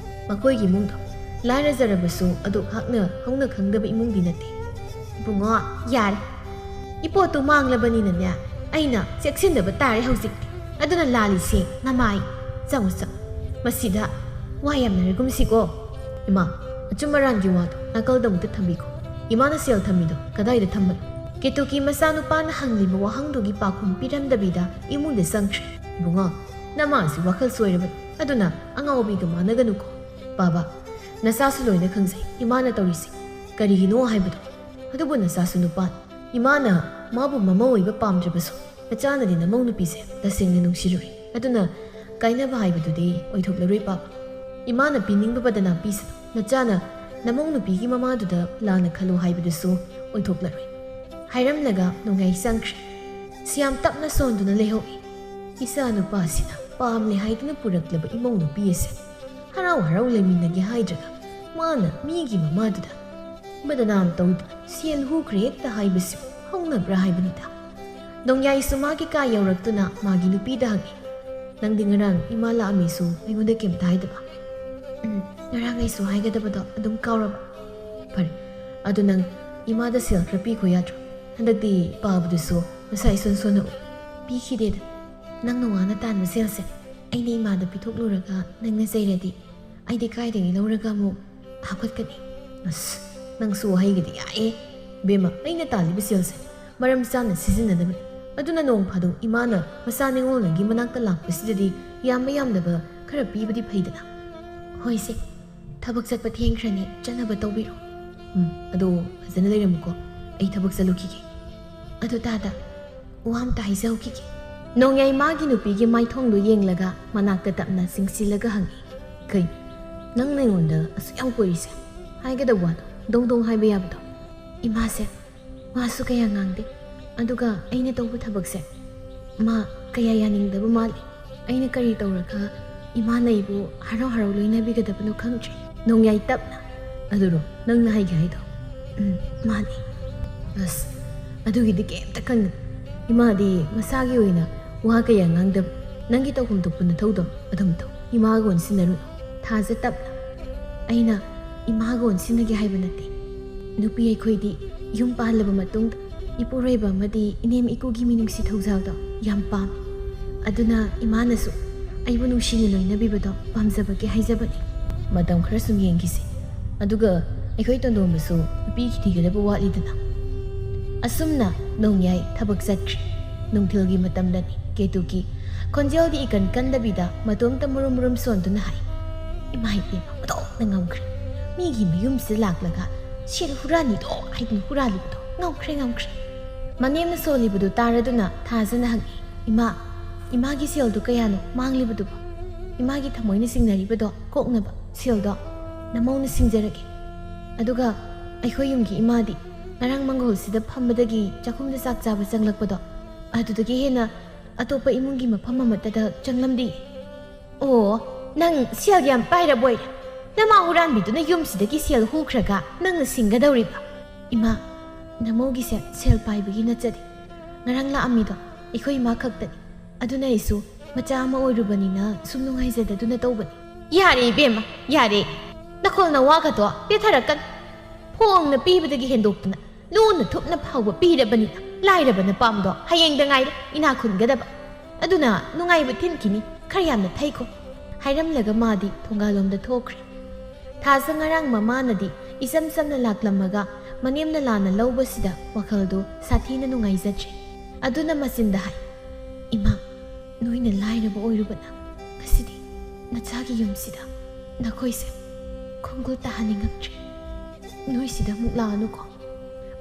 ꯃꯈꯣꯏꯒꯤ ꯏꯃꯨꯡꯗꯣ ꯂꯥꯏꯔꯖꯔꯕꯁꯨ ꯑꯗꯨꯛ ꯍꯥꯛꯅ ꯍꯧꯅ ꯈꯪꯗꯕ ꯏꯃꯨꯡꯗꯤ ꯅꯠꯇꯦ"꯫ "ꯏꯕꯨꯡꯉꯣ, ꯌꯥꯔꯦ꯫ ꯏꯄꯣꯠꯇꯨ ꯃꯥꯡꯂꯕꯅꯤꯅꯅꯦ, ꯑꯩꯅ ꯆꯦꯛꯁꯤꯟꯗꯕ ꯇꯥꯔꯦ ꯍꯧꯖꯤꯛꯇꯤ꯫ ꯑꯗꯨꯅ ꯂꯥꯜꯂꯤꯁꯦ ꯅꯃꯥꯏ꯫ ꯆꯪꯉꯨ, ꯆꯪꯉꯨ꯫ ꯃꯁꯤꯗ ꯋꯥ ꯌꯥꯝꯅꯔꯒꯨꯝꯁꯤꯀꯣ"꯫ "ꯏꯃꯥ, ꯑꯆꯨꯝ ꯑꯔꯥꯟꯒꯤ ꯋꯥꯗꯣ ꯅꯥꯀꯜꯗ ꯑꯃꯨꯛꯇ ꯊꯝꯕꯤꯈꯣ꯫ ꯏꯃꯥꯅ ꯁꯦꯜ ꯊꯝꯃꯤꯗꯣ ꯀꯗꯥꯏꯗ ꯊꯝꯕꯅꯣ?" ꯀꯦꯇꯨꯀꯤ ꯃꯆꯥꯅꯨꯄꯥꯅ ꯍꯪꯂꯤꯕ ꯋꯥꯍꯪꯗꯨꯒꯤ ꯄꯥꯎꯈꯨꯝ ꯄꯤꯔꯝꯗꯕꯤꯗ ꯏꯃꯨꯡꯗ ꯆꯪꯈ꯭ꯔꯦ꯫ "ꯏꯕꯨꯡꯉꯣ, ꯅꯃꯥꯁꯤ ꯋꯥꯈꯜ ꯁꯣꯏꯔꯕꯅꯤ꯫ ꯑꯗꯨꯅ ꯑꯉꯥꯎꯕꯤꯒ ꯃꯥꯟꯅꯒꯅꯨꯀꯣ꯫ ꯕꯥꯕꯥ, ꯅꯆꯥꯁꯨ ꯂꯣꯏꯅ ꯈꯪꯖꯩ ꯏꯃꯥꯅ ꯇꯧꯔꯤꯁꯦ ꯀꯔꯤꯒꯤꯅꯣ ꯍꯥꯏꯕꯗꯣ꯫ ꯑꯗꯨꯕꯨ ꯅꯆꯥꯁꯨ ꯅꯨꯄꯥꯅꯤ꯫ ꯏꯃꯥꯅ ꯃꯥꯕꯨ ꯃꯃꯧ ꯑꯣꯏꯕ ꯄꯥꯝꯗ꯭ꯔꯕꯁꯨ ꯅꯆꯥꯅꯗꯤ ꯅꯃꯧ ꯅꯨꯄꯤꯁꯦ ꯇꯁꯦꯡꯅ ꯅꯨꯡꯁꯤꯔꯨꯔꯦ꯫ ꯑꯗꯨꯅ ꯀꯥꯏꯅꯕ ꯍꯥꯏꯕꯗꯨꯗꯤ ꯑꯣꯏꯊꯣꯛꯂꯔꯣꯏ ꯄꯥꯕ꯫ ꯏꯃꯥꯅ ꯄꯤꯅꯤꯡꯕ ꯕꯗꯅꯥꯝ ꯄꯤꯁꯅꯨ꯫ ꯅꯆꯥꯅ ꯅꯃꯧ ꯅꯨꯄꯤꯒꯤ ꯃꯃꯥꯗꯨꯗ ꯂꯥꯟꯅ ꯈꯜꯂꯨ ꯍꯥꯏꯕꯗꯨꯁꯨ ꯑꯣꯏꯊꯣꯛꯂꯔꯣꯏ꯫ ꯍꯥꯏꯔꯝꯂꯒ ꯅꯣꯡꯌꯥꯏ ꯆꯪꯈ꯭ꯔꯦ꯫ ꯁꯤ ꯌꯥꯝ ꯇꯞꯅ ꯁꯣꯟꯗꯨꯅ ꯂꯩꯍꯧꯏ꯫ ꯏꯆꯥ ꯅꯨꯄꯥꯁꯤꯅ ꯄꯥꯝꯂꯦ ꯍꯥꯏꯗꯨꯅ ꯄꯨꯔꯛꯂꯕ ꯏꯃꯧ ꯅꯨꯄꯤ ꯑꯁꯦ ꯍꯔꯥꯎ ꯍꯔꯥꯎ ꯂꯩꯃꯤꯟꯅꯒꯦ ꯍꯥꯏꯗ꯭ꯔꯒ ꯃꯥꯅ ꯃꯤꯒꯤ ꯃꯃꯥꯗꯨꯗ ꯕꯗꯅꯥꯝ ꯇꯧꯗꯨꯅ ꯁꯦꯜ ꯍꯨꯈ꯭ꯔꯦ ꯍꯦꯛꯇ ꯍꯥꯏꯕꯁꯤꯕꯨ ꯍꯧꯅꯕ꯭ꯔꯥ ꯍꯥꯏꯕꯅꯤꯗ꯫ ꯅꯣꯡꯌꯥꯏꯁꯨ ꯃꯥꯒꯤ ꯀꯥ ꯌꯧꯔꯛꯇꯨꯅ ꯃꯥꯒꯤ ꯅꯨꯄꯤꯗ ꯍꯪꯉꯤ, "ꯅꯪꯗꯤ ꯉꯔꯥꯡ ꯏꯃꯥ ꯂꯥꯛꯑꯝꯃꯤꯁꯨ ꯑꯩꯉꯣꯟꯗ ꯀꯩꯝꯇ ꯍꯥꯏꯗꯕ?" "ꯎꯝ, ꯉꯔꯥꯡ ꯑꯩꯁꯨ ꯍꯥꯏꯒꯗꯕꯗꯣ ꯑꯗꯨꯝ ꯀꯥꯎꯔꯕ?" "ꯐꯔꯦ, ꯑꯗꯨ ꯅꯪ ꯏꯃꯥꯗ ꯁꯦꯜ ꯈꯔ ꯄꯤꯈꯣ ꯌꯥꯗ꯭ꯔꯣ? ꯍꯟꯗꯛꯇꯤ ꯄꯥꯕꯗꯨꯁꯨ ꯃꯁꯥ ꯏꯁꯣꯟ ꯁꯣꯟꯅ ꯎꯏ꯫" "ꯄꯤꯈꯤꯗꯦꯗ꯫ ꯅꯪ ꯅꯋꯥꯅ ꯇꯥꯟꯕ ꯁꯦꯜꯁꯦ ꯑꯩꯅ ꯏꯃꯥꯗ ꯄꯤꯊꯣꯛꯂꯨꯔꯒ ꯅꯪꯅ ꯆꯩꯔꯗꯤ ꯑꯩꯗꯤ ꯀꯥꯏꯗꯒꯤ ꯂꯧꯔꯒ ꯑꯃꯨꯛ ꯍꯥꯞꯀꯠꯀꯅꯤ?" "ꯑꯁ, ꯅꯪꯁꯨ ꯋꯥꯍꯩꯒꯗꯤ ꯌꯥꯏꯌꯦ꯫ ꯕꯦꯝꯃ, ꯑꯩꯅ ꯇꯥꯜꯂꯤꯕ ꯁꯦꯜꯁꯦ ꯃꯔꯝ ꯆꯥꯅ ꯁꯤꯖꯤꯟꯅꯗꯕꯅꯤ꯫ ꯑꯗꯨꯅ ꯅꯣꯡ ꯐꯥꯗꯣꯛ ꯏꯃꯥꯅ ꯃꯆꯥ ꯅꯤꯉꯣꯜꯅꯒꯤ ꯃꯅꯥꯛꯇ ꯂꯥꯛꯄꯁꯤꯗꯗꯤ ꯌꯥꯝꯕ ꯌꯥꯝꯗꯕ ꯈꯔ ꯄꯤꯕꯗꯤ ꯐꯩꯗꯅ꯫" "ꯍꯣꯏꯁꯦ, ꯊꯕꯛ ꯆꯠꯄ ꯊꯦꯡꯈ꯭ꯔꯅꯤ, ꯆꯠꯅꯕ ꯇꯧꯕꯤꯔꯣ꯫" "ꯎꯝ, ꯑꯗꯣ ꯐꯖꯅ ꯂꯩꯔꯝꯃꯨꯀꯣ, ꯑꯩ ꯊꯕꯛ ꯆꯠꯂꯨꯈꯤꯒꯦ꯫" "ꯑꯗꯨ ꯇꯥꯗ, ꯋꯥ ꯑꯝꯇ ꯍꯥꯏꯖꯍꯧꯈꯤꯒꯦ꯫" ꯅꯣꯡꯌꯥꯏ ꯃꯥꯒꯤ ꯅꯨꯄꯤꯒꯤ ꯃꯥꯏꯊꯣꯡꯗꯨ ꯌꯦꯡꯂꯒ ꯃꯅꯥꯛꯇ ꯇꯞꯅ ꯆꯤꯡꯁꯤꯜꯂꯒ ꯍꯪꯉꯤ, "ꯀꯩ? ꯅꯪ ꯑꯩꯉꯣꯟꯗ ꯑꯁꯨꯛ ꯌꯥꯝ ꯀꯣꯏꯔꯤꯁꯦ? ꯍꯥꯏꯒꯗꯕ ꯋꯥꯗꯣ ꯗꯣꯡ ꯗꯣꯡ ꯍꯥꯏꯕ ꯌꯥꯕꯗꯣ?" "ꯏꯃꯥꯁꯦ ꯋꯥꯁꯨ ꯀꯌꯥ ꯉꯥꯡꯗꯦ꯫ ꯑꯗꯨꯒ ꯑꯩꯅ ꯇꯧꯕ ꯊꯕꯛꯁꯦ ꯃꯥ ꯀꯌꯥ ꯌꯥꯅꯤꯡꯗꯕ ꯃꯥꯜꯂꯤ꯫ ꯑꯩꯅ ꯀꯔꯤ ꯇꯧꯔꯒ ꯏꯃꯥꯅ ꯑꯩꯕꯨ ꯍꯔꯥꯎ ꯍꯔꯥꯎ ꯂꯣꯏꯅꯕꯤꯒꯗꯕꯅꯣ ꯈꯪꯗ꯭ꯔꯦ꯫" ꯅꯣꯡꯌꯥꯏ ꯇꯞꯅ, "ꯑꯗꯨꯔꯣ ꯅꯪꯅ ꯍꯥꯏꯒꯦ ꯍꯥꯏꯗꯣ?" "ꯎꯝ, ꯃꯥꯅꯤ꯫" "ꯑꯁ, ꯑꯗꯨꯒꯤꯗꯤ ꯀꯩꯝꯇ ꯈꯟꯒꯅꯨ꯫ ꯏꯃꯥꯗꯤ ꯃꯁꯥꯒꯤ ꯑꯣꯏꯅ ꯋꯥ ꯀꯌꯥ ꯉꯥꯡꯗꯕ꯫ ꯅꯪꯒꯤ ꯇꯧꯐꯝ ꯊꯣꯛꯄ ꯅꯊꯧꯗꯣ ꯑꯗꯨꯝ ꯇꯧ꯫ ꯏꯃꯥꯒ ꯑꯣꯟꯁꯤꯟꯅꯔꯨꯅꯨ꯫" ꯊꯥꯖ ꯇꯞꯅ, "ꯑꯩꯅ ꯏꯃꯥꯒ ꯑꯣꯟꯁꯤꯟꯅꯒꯦ ꯍꯥꯏꯕ ꯅꯠꯇꯦ꯫ ꯅꯨꯄꯤ ꯑꯩꯈꯣꯏꯗꯤ ꯌꯨꯝ ꯄꯥꯜꯂꯕ ꯃꯇꯨꯡꯗ ꯏꯄꯨꯔꯣꯏꯕ ꯑꯃꯗꯤ ꯏꯅꯦꯝ ꯏꯀꯨꯒꯤ ꯃꯤꯅꯨꯡꯁꯤ ꯊꯧꯖꯥꯜꯗꯣ ꯌꯥꯝ ꯄꯥꯝꯃꯤ꯫ ꯑꯗꯨꯅ ꯏꯃꯥꯅꯁꯨ ꯑꯩꯕꯨ ꯅꯨꯡꯁꯤꯅ ꯂꯣꯏꯅꯕꯤꯕꯗꯣ ꯄꯥꯝꯖꯕꯒꯤ ꯍꯥꯏꯖꯕꯅꯤ꯫" "ꯃꯇꯝ ꯈꯔ ꯁꯨꯝ ꯌꯦꯡꯈꯤꯁꯤ꯫ ꯑꯗꯨꯒ ꯑꯩꯈꯣꯏ ꯇꯣꯟꯗꯣꯝꯕꯁꯨ ꯅꯨꯄꯤ ꯊꯤꯒꯗꯕ ꯋꯥꯠꯂꯤꯗꯅ꯫" ꯑꯁꯨꯝꯅ ꯅꯣꯡꯌꯥꯏ ꯊꯕꯛ ꯆꯠꯈ꯭ꯔꯦ꯫ ꯅꯨꯡꯊꯤꯜꯒꯤ ꯃꯇꯝꯗꯅꯤ꯫ ꯀꯦꯇꯨꯀꯤ ꯈꯣꯟꯖꯦꯜꯗꯤ ꯏꯀꯟ ꯀꯟꯗꯕꯤꯗ ꯃꯇꯣꯝꯇ ꯃꯨꯔꯨꯝ ꯃꯨꯔꯨꯝ ꯁꯣꯟꯗꯨꯅ ꯍꯥꯏ, "ꯏꯃꯥ ꯏꯕꯦꯝꯃ, ꯑꯣꯟꯊꯣꯛꯅ ꯉꯝꯈ꯭ꯔꯦ꯫ ꯃꯤꯒꯤ ꯃꯌꯨꯝꯁꯤꯗ ꯂꯥꯛꯂꯒ ꯁꯦꯜ ꯍꯨꯔꯥꯟꯅꯤꯗꯣ ꯍꯥꯏꯗꯨꯅ ꯍꯨꯔꯥꯜꯂꯤꯕꯗꯣ ꯉꯝꯈ꯭ꯔꯦ, ꯉꯝꯈ꯭ꯔꯦ꯫" ꯃꯅꯦꯝꯅ ꯁꯣꯜꯂꯤꯕꯗꯨ ꯇꯥꯔꯗꯨꯅ ꯊꯥꯖꯅ ꯍꯪꯉꯤ, "ꯏꯃꯥ, ꯏꯃꯥꯒꯤ ꯁꯦꯜꯗꯨ ꯀꯌꯥꯅꯣ ꯃꯥꯡꯂꯤꯕꯗꯨꯕꯨ? ꯏꯃꯥꯒꯤ ꯊꯃꯣꯏꯅ ꯆꯤꯡꯅꯔꯤꯕꯗꯣ ꯀꯣꯛꯅꯕ ꯁꯦꯜꯗꯣ ꯅꯃꯧꯅ ꯁꯤꯡꯖꯔꯒꯦ꯫ ꯑꯗꯨꯒ ꯑꯩꯈꯣꯏ ꯌꯨꯝꯒꯤ ꯏꯃꯥꯗꯤ ꯉꯔꯥꯡ ꯃꯪꯒꯣꯜꯁꯤꯗ ꯐꯝꯕꯗꯒꯤ ꯆꯥꯛꯈꯨꯝꯗ ꯆꯥꯛ ꯆꯥꯕ ꯆꯪꯂꯛꯄꯗꯣ, ꯑꯗꯨꯗꯒꯤ ꯍꯦꯟꯅ ꯑꯇꯣꯞꯄ ꯏꯃꯨꯡꯒꯤ ꯃꯐꯝ ꯑꯃꯠꯇꯗ ꯆꯪꯂꯝꯗꯦ꯫" "ꯑꯣ, ꯅꯪ ꯁꯦꯜ ꯌꯥꯝ ꯄꯥꯏꯔꯕꯣꯏꯔꯦ꯫ ꯅꯃꯥ ꯍꯨꯔꯥꯟꯕꯤꯗꯨꯅ ꯌꯨꯝꯁꯤꯗꯒꯤ ꯁꯦꯜ ꯍꯨꯈ꯭ꯔꯒ ꯅꯪꯅ ꯁꯤꯡꯒꯗꯧꯔꯤꯕ?" "ꯏꯃꯥ, ꯅꯃꯧꯒꯤꯁꯦ ꯁꯦꯜ ꯄꯥꯏꯕꯒꯤ ꯅꯠꯆꯗꯦ꯫ ꯉꯔꯥꯡ ꯂꯥꯛꯑꯝꯃꯤꯗꯣ ꯑꯩꯈꯣꯏ ꯏꯃꯥ ꯈꯛꯇꯅꯤ꯫ ꯑꯗꯨꯅ ꯑꯩꯁꯨ ꯃꯆꯥ ꯑꯃ ꯑꯣꯏꯔꯨꯕꯅꯤꯅ ꯁꯨꯝ ꯅꯨꯡꯉꯥꯏꯖꯗꯗꯨꯅ ꯇꯧꯕꯅꯤ꯫" "ꯌꯥꯔꯦ ꯏꯕꯦꯝꯃ, ꯌꯥꯔꯦ꯫ ꯅꯈꯣꯜ ꯅꯋꯥꯒꯗꯣ ꯄꯦꯊꯔꯛꯀꯅꯨ꯫ ꯐꯣꯡꯅ ꯄꯤꯕꯗꯒꯤ ꯍꯦꯟꯗꯣꯛꯇꯅ ꯂꯨꯅ ꯊꯨꯞꯅ ꯐꯥꯎꯕ ꯄꯤꯔꯕꯅꯤꯅ ꯂꯥꯏꯔꯕ ꯅꯄꯥꯝꯗꯣ ꯍꯌꯦꯡꯗ ꯉꯥꯏꯔꯦ ꯏꯅꯥꯛ ꯈꯨꯟꯒꯗꯕ꯫ ꯑꯗꯨꯅ ꯅꯨꯡꯉꯥꯏꯕ ꯊꯤꯟꯈꯤꯅꯤ, ꯈꯔ ꯌꯥꯝꯅ ꯊꯩꯈꯣ꯫" ꯍꯥꯏꯔꯝꯂꯒ ꯃꯥꯗꯤ ꯊꯣꯡꯒꯥꯜꯂꯣꯝꯗ ꯊꯣꯛꯈ꯭ꯔꯦ꯫ ꯊꯥꯖ ꯉꯔꯥꯡ ꯃꯃꯥꯅꯗꯤ ꯏꯆꯝ ꯆꯝꯅ ꯂꯥꯛꯂꯝꯃꯒ ꯃꯅꯦꯝꯅ ꯂꯥꯟꯅ ꯂꯧꯕꯁꯤꯗ ꯋꯥꯈꯜꯗꯨ ꯁꯥꯊꯤꯅ ꯅꯨꯡꯉꯥꯏꯖꯗ꯭ꯔꯦ꯫ ꯑꯗꯨꯅ ꯃꯆꯤꯟꯗ ꯍꯥꯏ, "ꯏꯃꯥ, ꯅꯣꯏꯅ ꯂꯥꯏꯔꯕ ꯑꯣꯏꯔꯨꯕꯅ ꯉꯁꯤꯗꯤ ꯅꯆꯥꯒꯤ ꯌꯨꯝꯁꯤꯗ ꯅꯈꯣꯏꯁꯦ ꯈꯣꯡꯒꯨꯜ ꯇꯥꯍꯟꯅꯤꯡꯉꯛꯇ꯭ꯔꯦ꯫ ꯅꯣꯏꯁꯤꯗ ꯑꯃꯨꯛ ꯂꯥꯛꯑꯅꯨꯀꯣ꯫"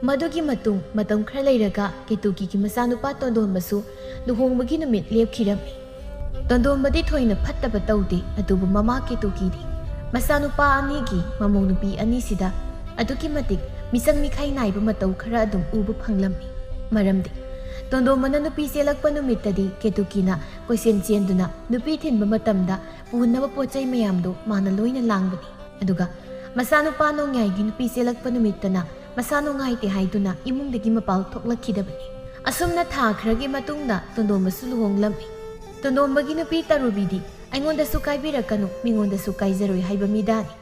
ꯃꯗꯨꯒꯤ ꯃꯇꯨꯡ ꯃꯇꯝ ꯈꯔ ꯂꯩꯔꯒ ꯀꯦꯇꯨꯀꯤꯒꯤ ꯃꯆꯥꯅꯨꯄꯥ ꯇꯣꯟꯗꯣꯟꯕꯁꯨ ꯂꯨꯍꯣꯡꯕꯒꯤ ꯅꯨꯃꯤꯠ ꯂꯦꯞꯈꯤꯔꯝꯃꯤ꯫ ꯇꯣꯟꯗꯣꯟꯕꯗꯤ ꯊꯣꯏꯅ ꯐꯠꯇꯕ ꯇꯧꯗꯦ, ꯑꯗꯨꯕꯨ ꯃꯃꯥ ꯀꯦꯇꯨꯀꯤꯗꯤ ꯃꯆꯥꯅꯨꯄꯥ ꯑꯅꯤꯒꯤ ꯃꯃꯧ ꯅꯨꯄꯤ ꯑꯅꯤꯁꯤꯗ ꯑꯗꯨꯛꯀꯤ ꯃꯇꯤꯛ ꯃꯤꯆꯪ ꯃꯤꯈꯥꯏ ꯅꯥꯏꯕ ꯃꯇꯧ ꯈꯔ ꯑꯗꯨꯝ ꯎꯕ ꯐꯪꯂꯝꯃꯤ꯫ ꯃꯔꯝꯗꯤ ꯇꯣꯟꯗꯣꯟꯕꯅ ꯅꯨꯄꯤ ꯆꯦꯜꯂꯛꯄ ꯅꯨꯃꯤꯠꯇꯗꯤ ꯀꯦꯇꯨꯀꯤꯅ ꯀꯣꯏꯆꯦꯟ ꯆꯦꯟꯗꯨꯅ ꯅꯨꯄꯤ ꯊꯤꯟꯕ ꯃꯇꯝꯗ ꯄꯨꯅꯕ ꯄꯣꯠ ꯆꯩ ꯃꯌꯥꯝꯗꯨ ꯃꯥꯅ ꯂꯣꯏꯅ ꯂꯥꯡꯕꯅꯤ꯫ ꯑꯗꯨꯒ ꯃꯆꯥꯅꯨꯄꯥ ꯅꯣꯡꯌꯥꯏꯒꯤ ꯅꯨꯄꯤ ꯆꯦꯜꯂꯛꯄ ꯅꯨꯃꯤꯠꯇꯅ ꯃꯁꯥ ꯅꯨꯡꯉꯥꯏꯇꯦ ꯍꯥꯏꯗꯨꯅ ꯏꯃꯨꯡꯗꯒꯤ ꯃꯄꯥꯜ ꯊꯣꯛꯂꯛꯈꯤꯗꯕꯅꯤ꯫ ꯑꯁꯨꯝꯅ ꯊꯥ ꯈꯔꯒꯤ ꯃꯇꯨꯡꯗ ꯇꯣꯟꯗꯣꯟꯕꯁꯨ ꯂꯨꯍꯣꯡꯂꯝꯃꯤ꯫ ꯇꯣꯟꯗꯣꯟꯕꯒꯤ ꯅꯨꯄꯤ ꯇꯔꯨꯕꯤꯗꯤ ꯑꯩꯉꯣꯟꯗꯁꯨ ꯀꯥꯏꯕꯤꯔꯛꯀꯅꯨ, ꯃꯤꯉꯣꯟꯗꯁꯨ ꯀꯥꯏꯖꯔꯣꯏ ꯍꯥꯏꯕ ꯃꯤꯗꯥꯅꯤ꯫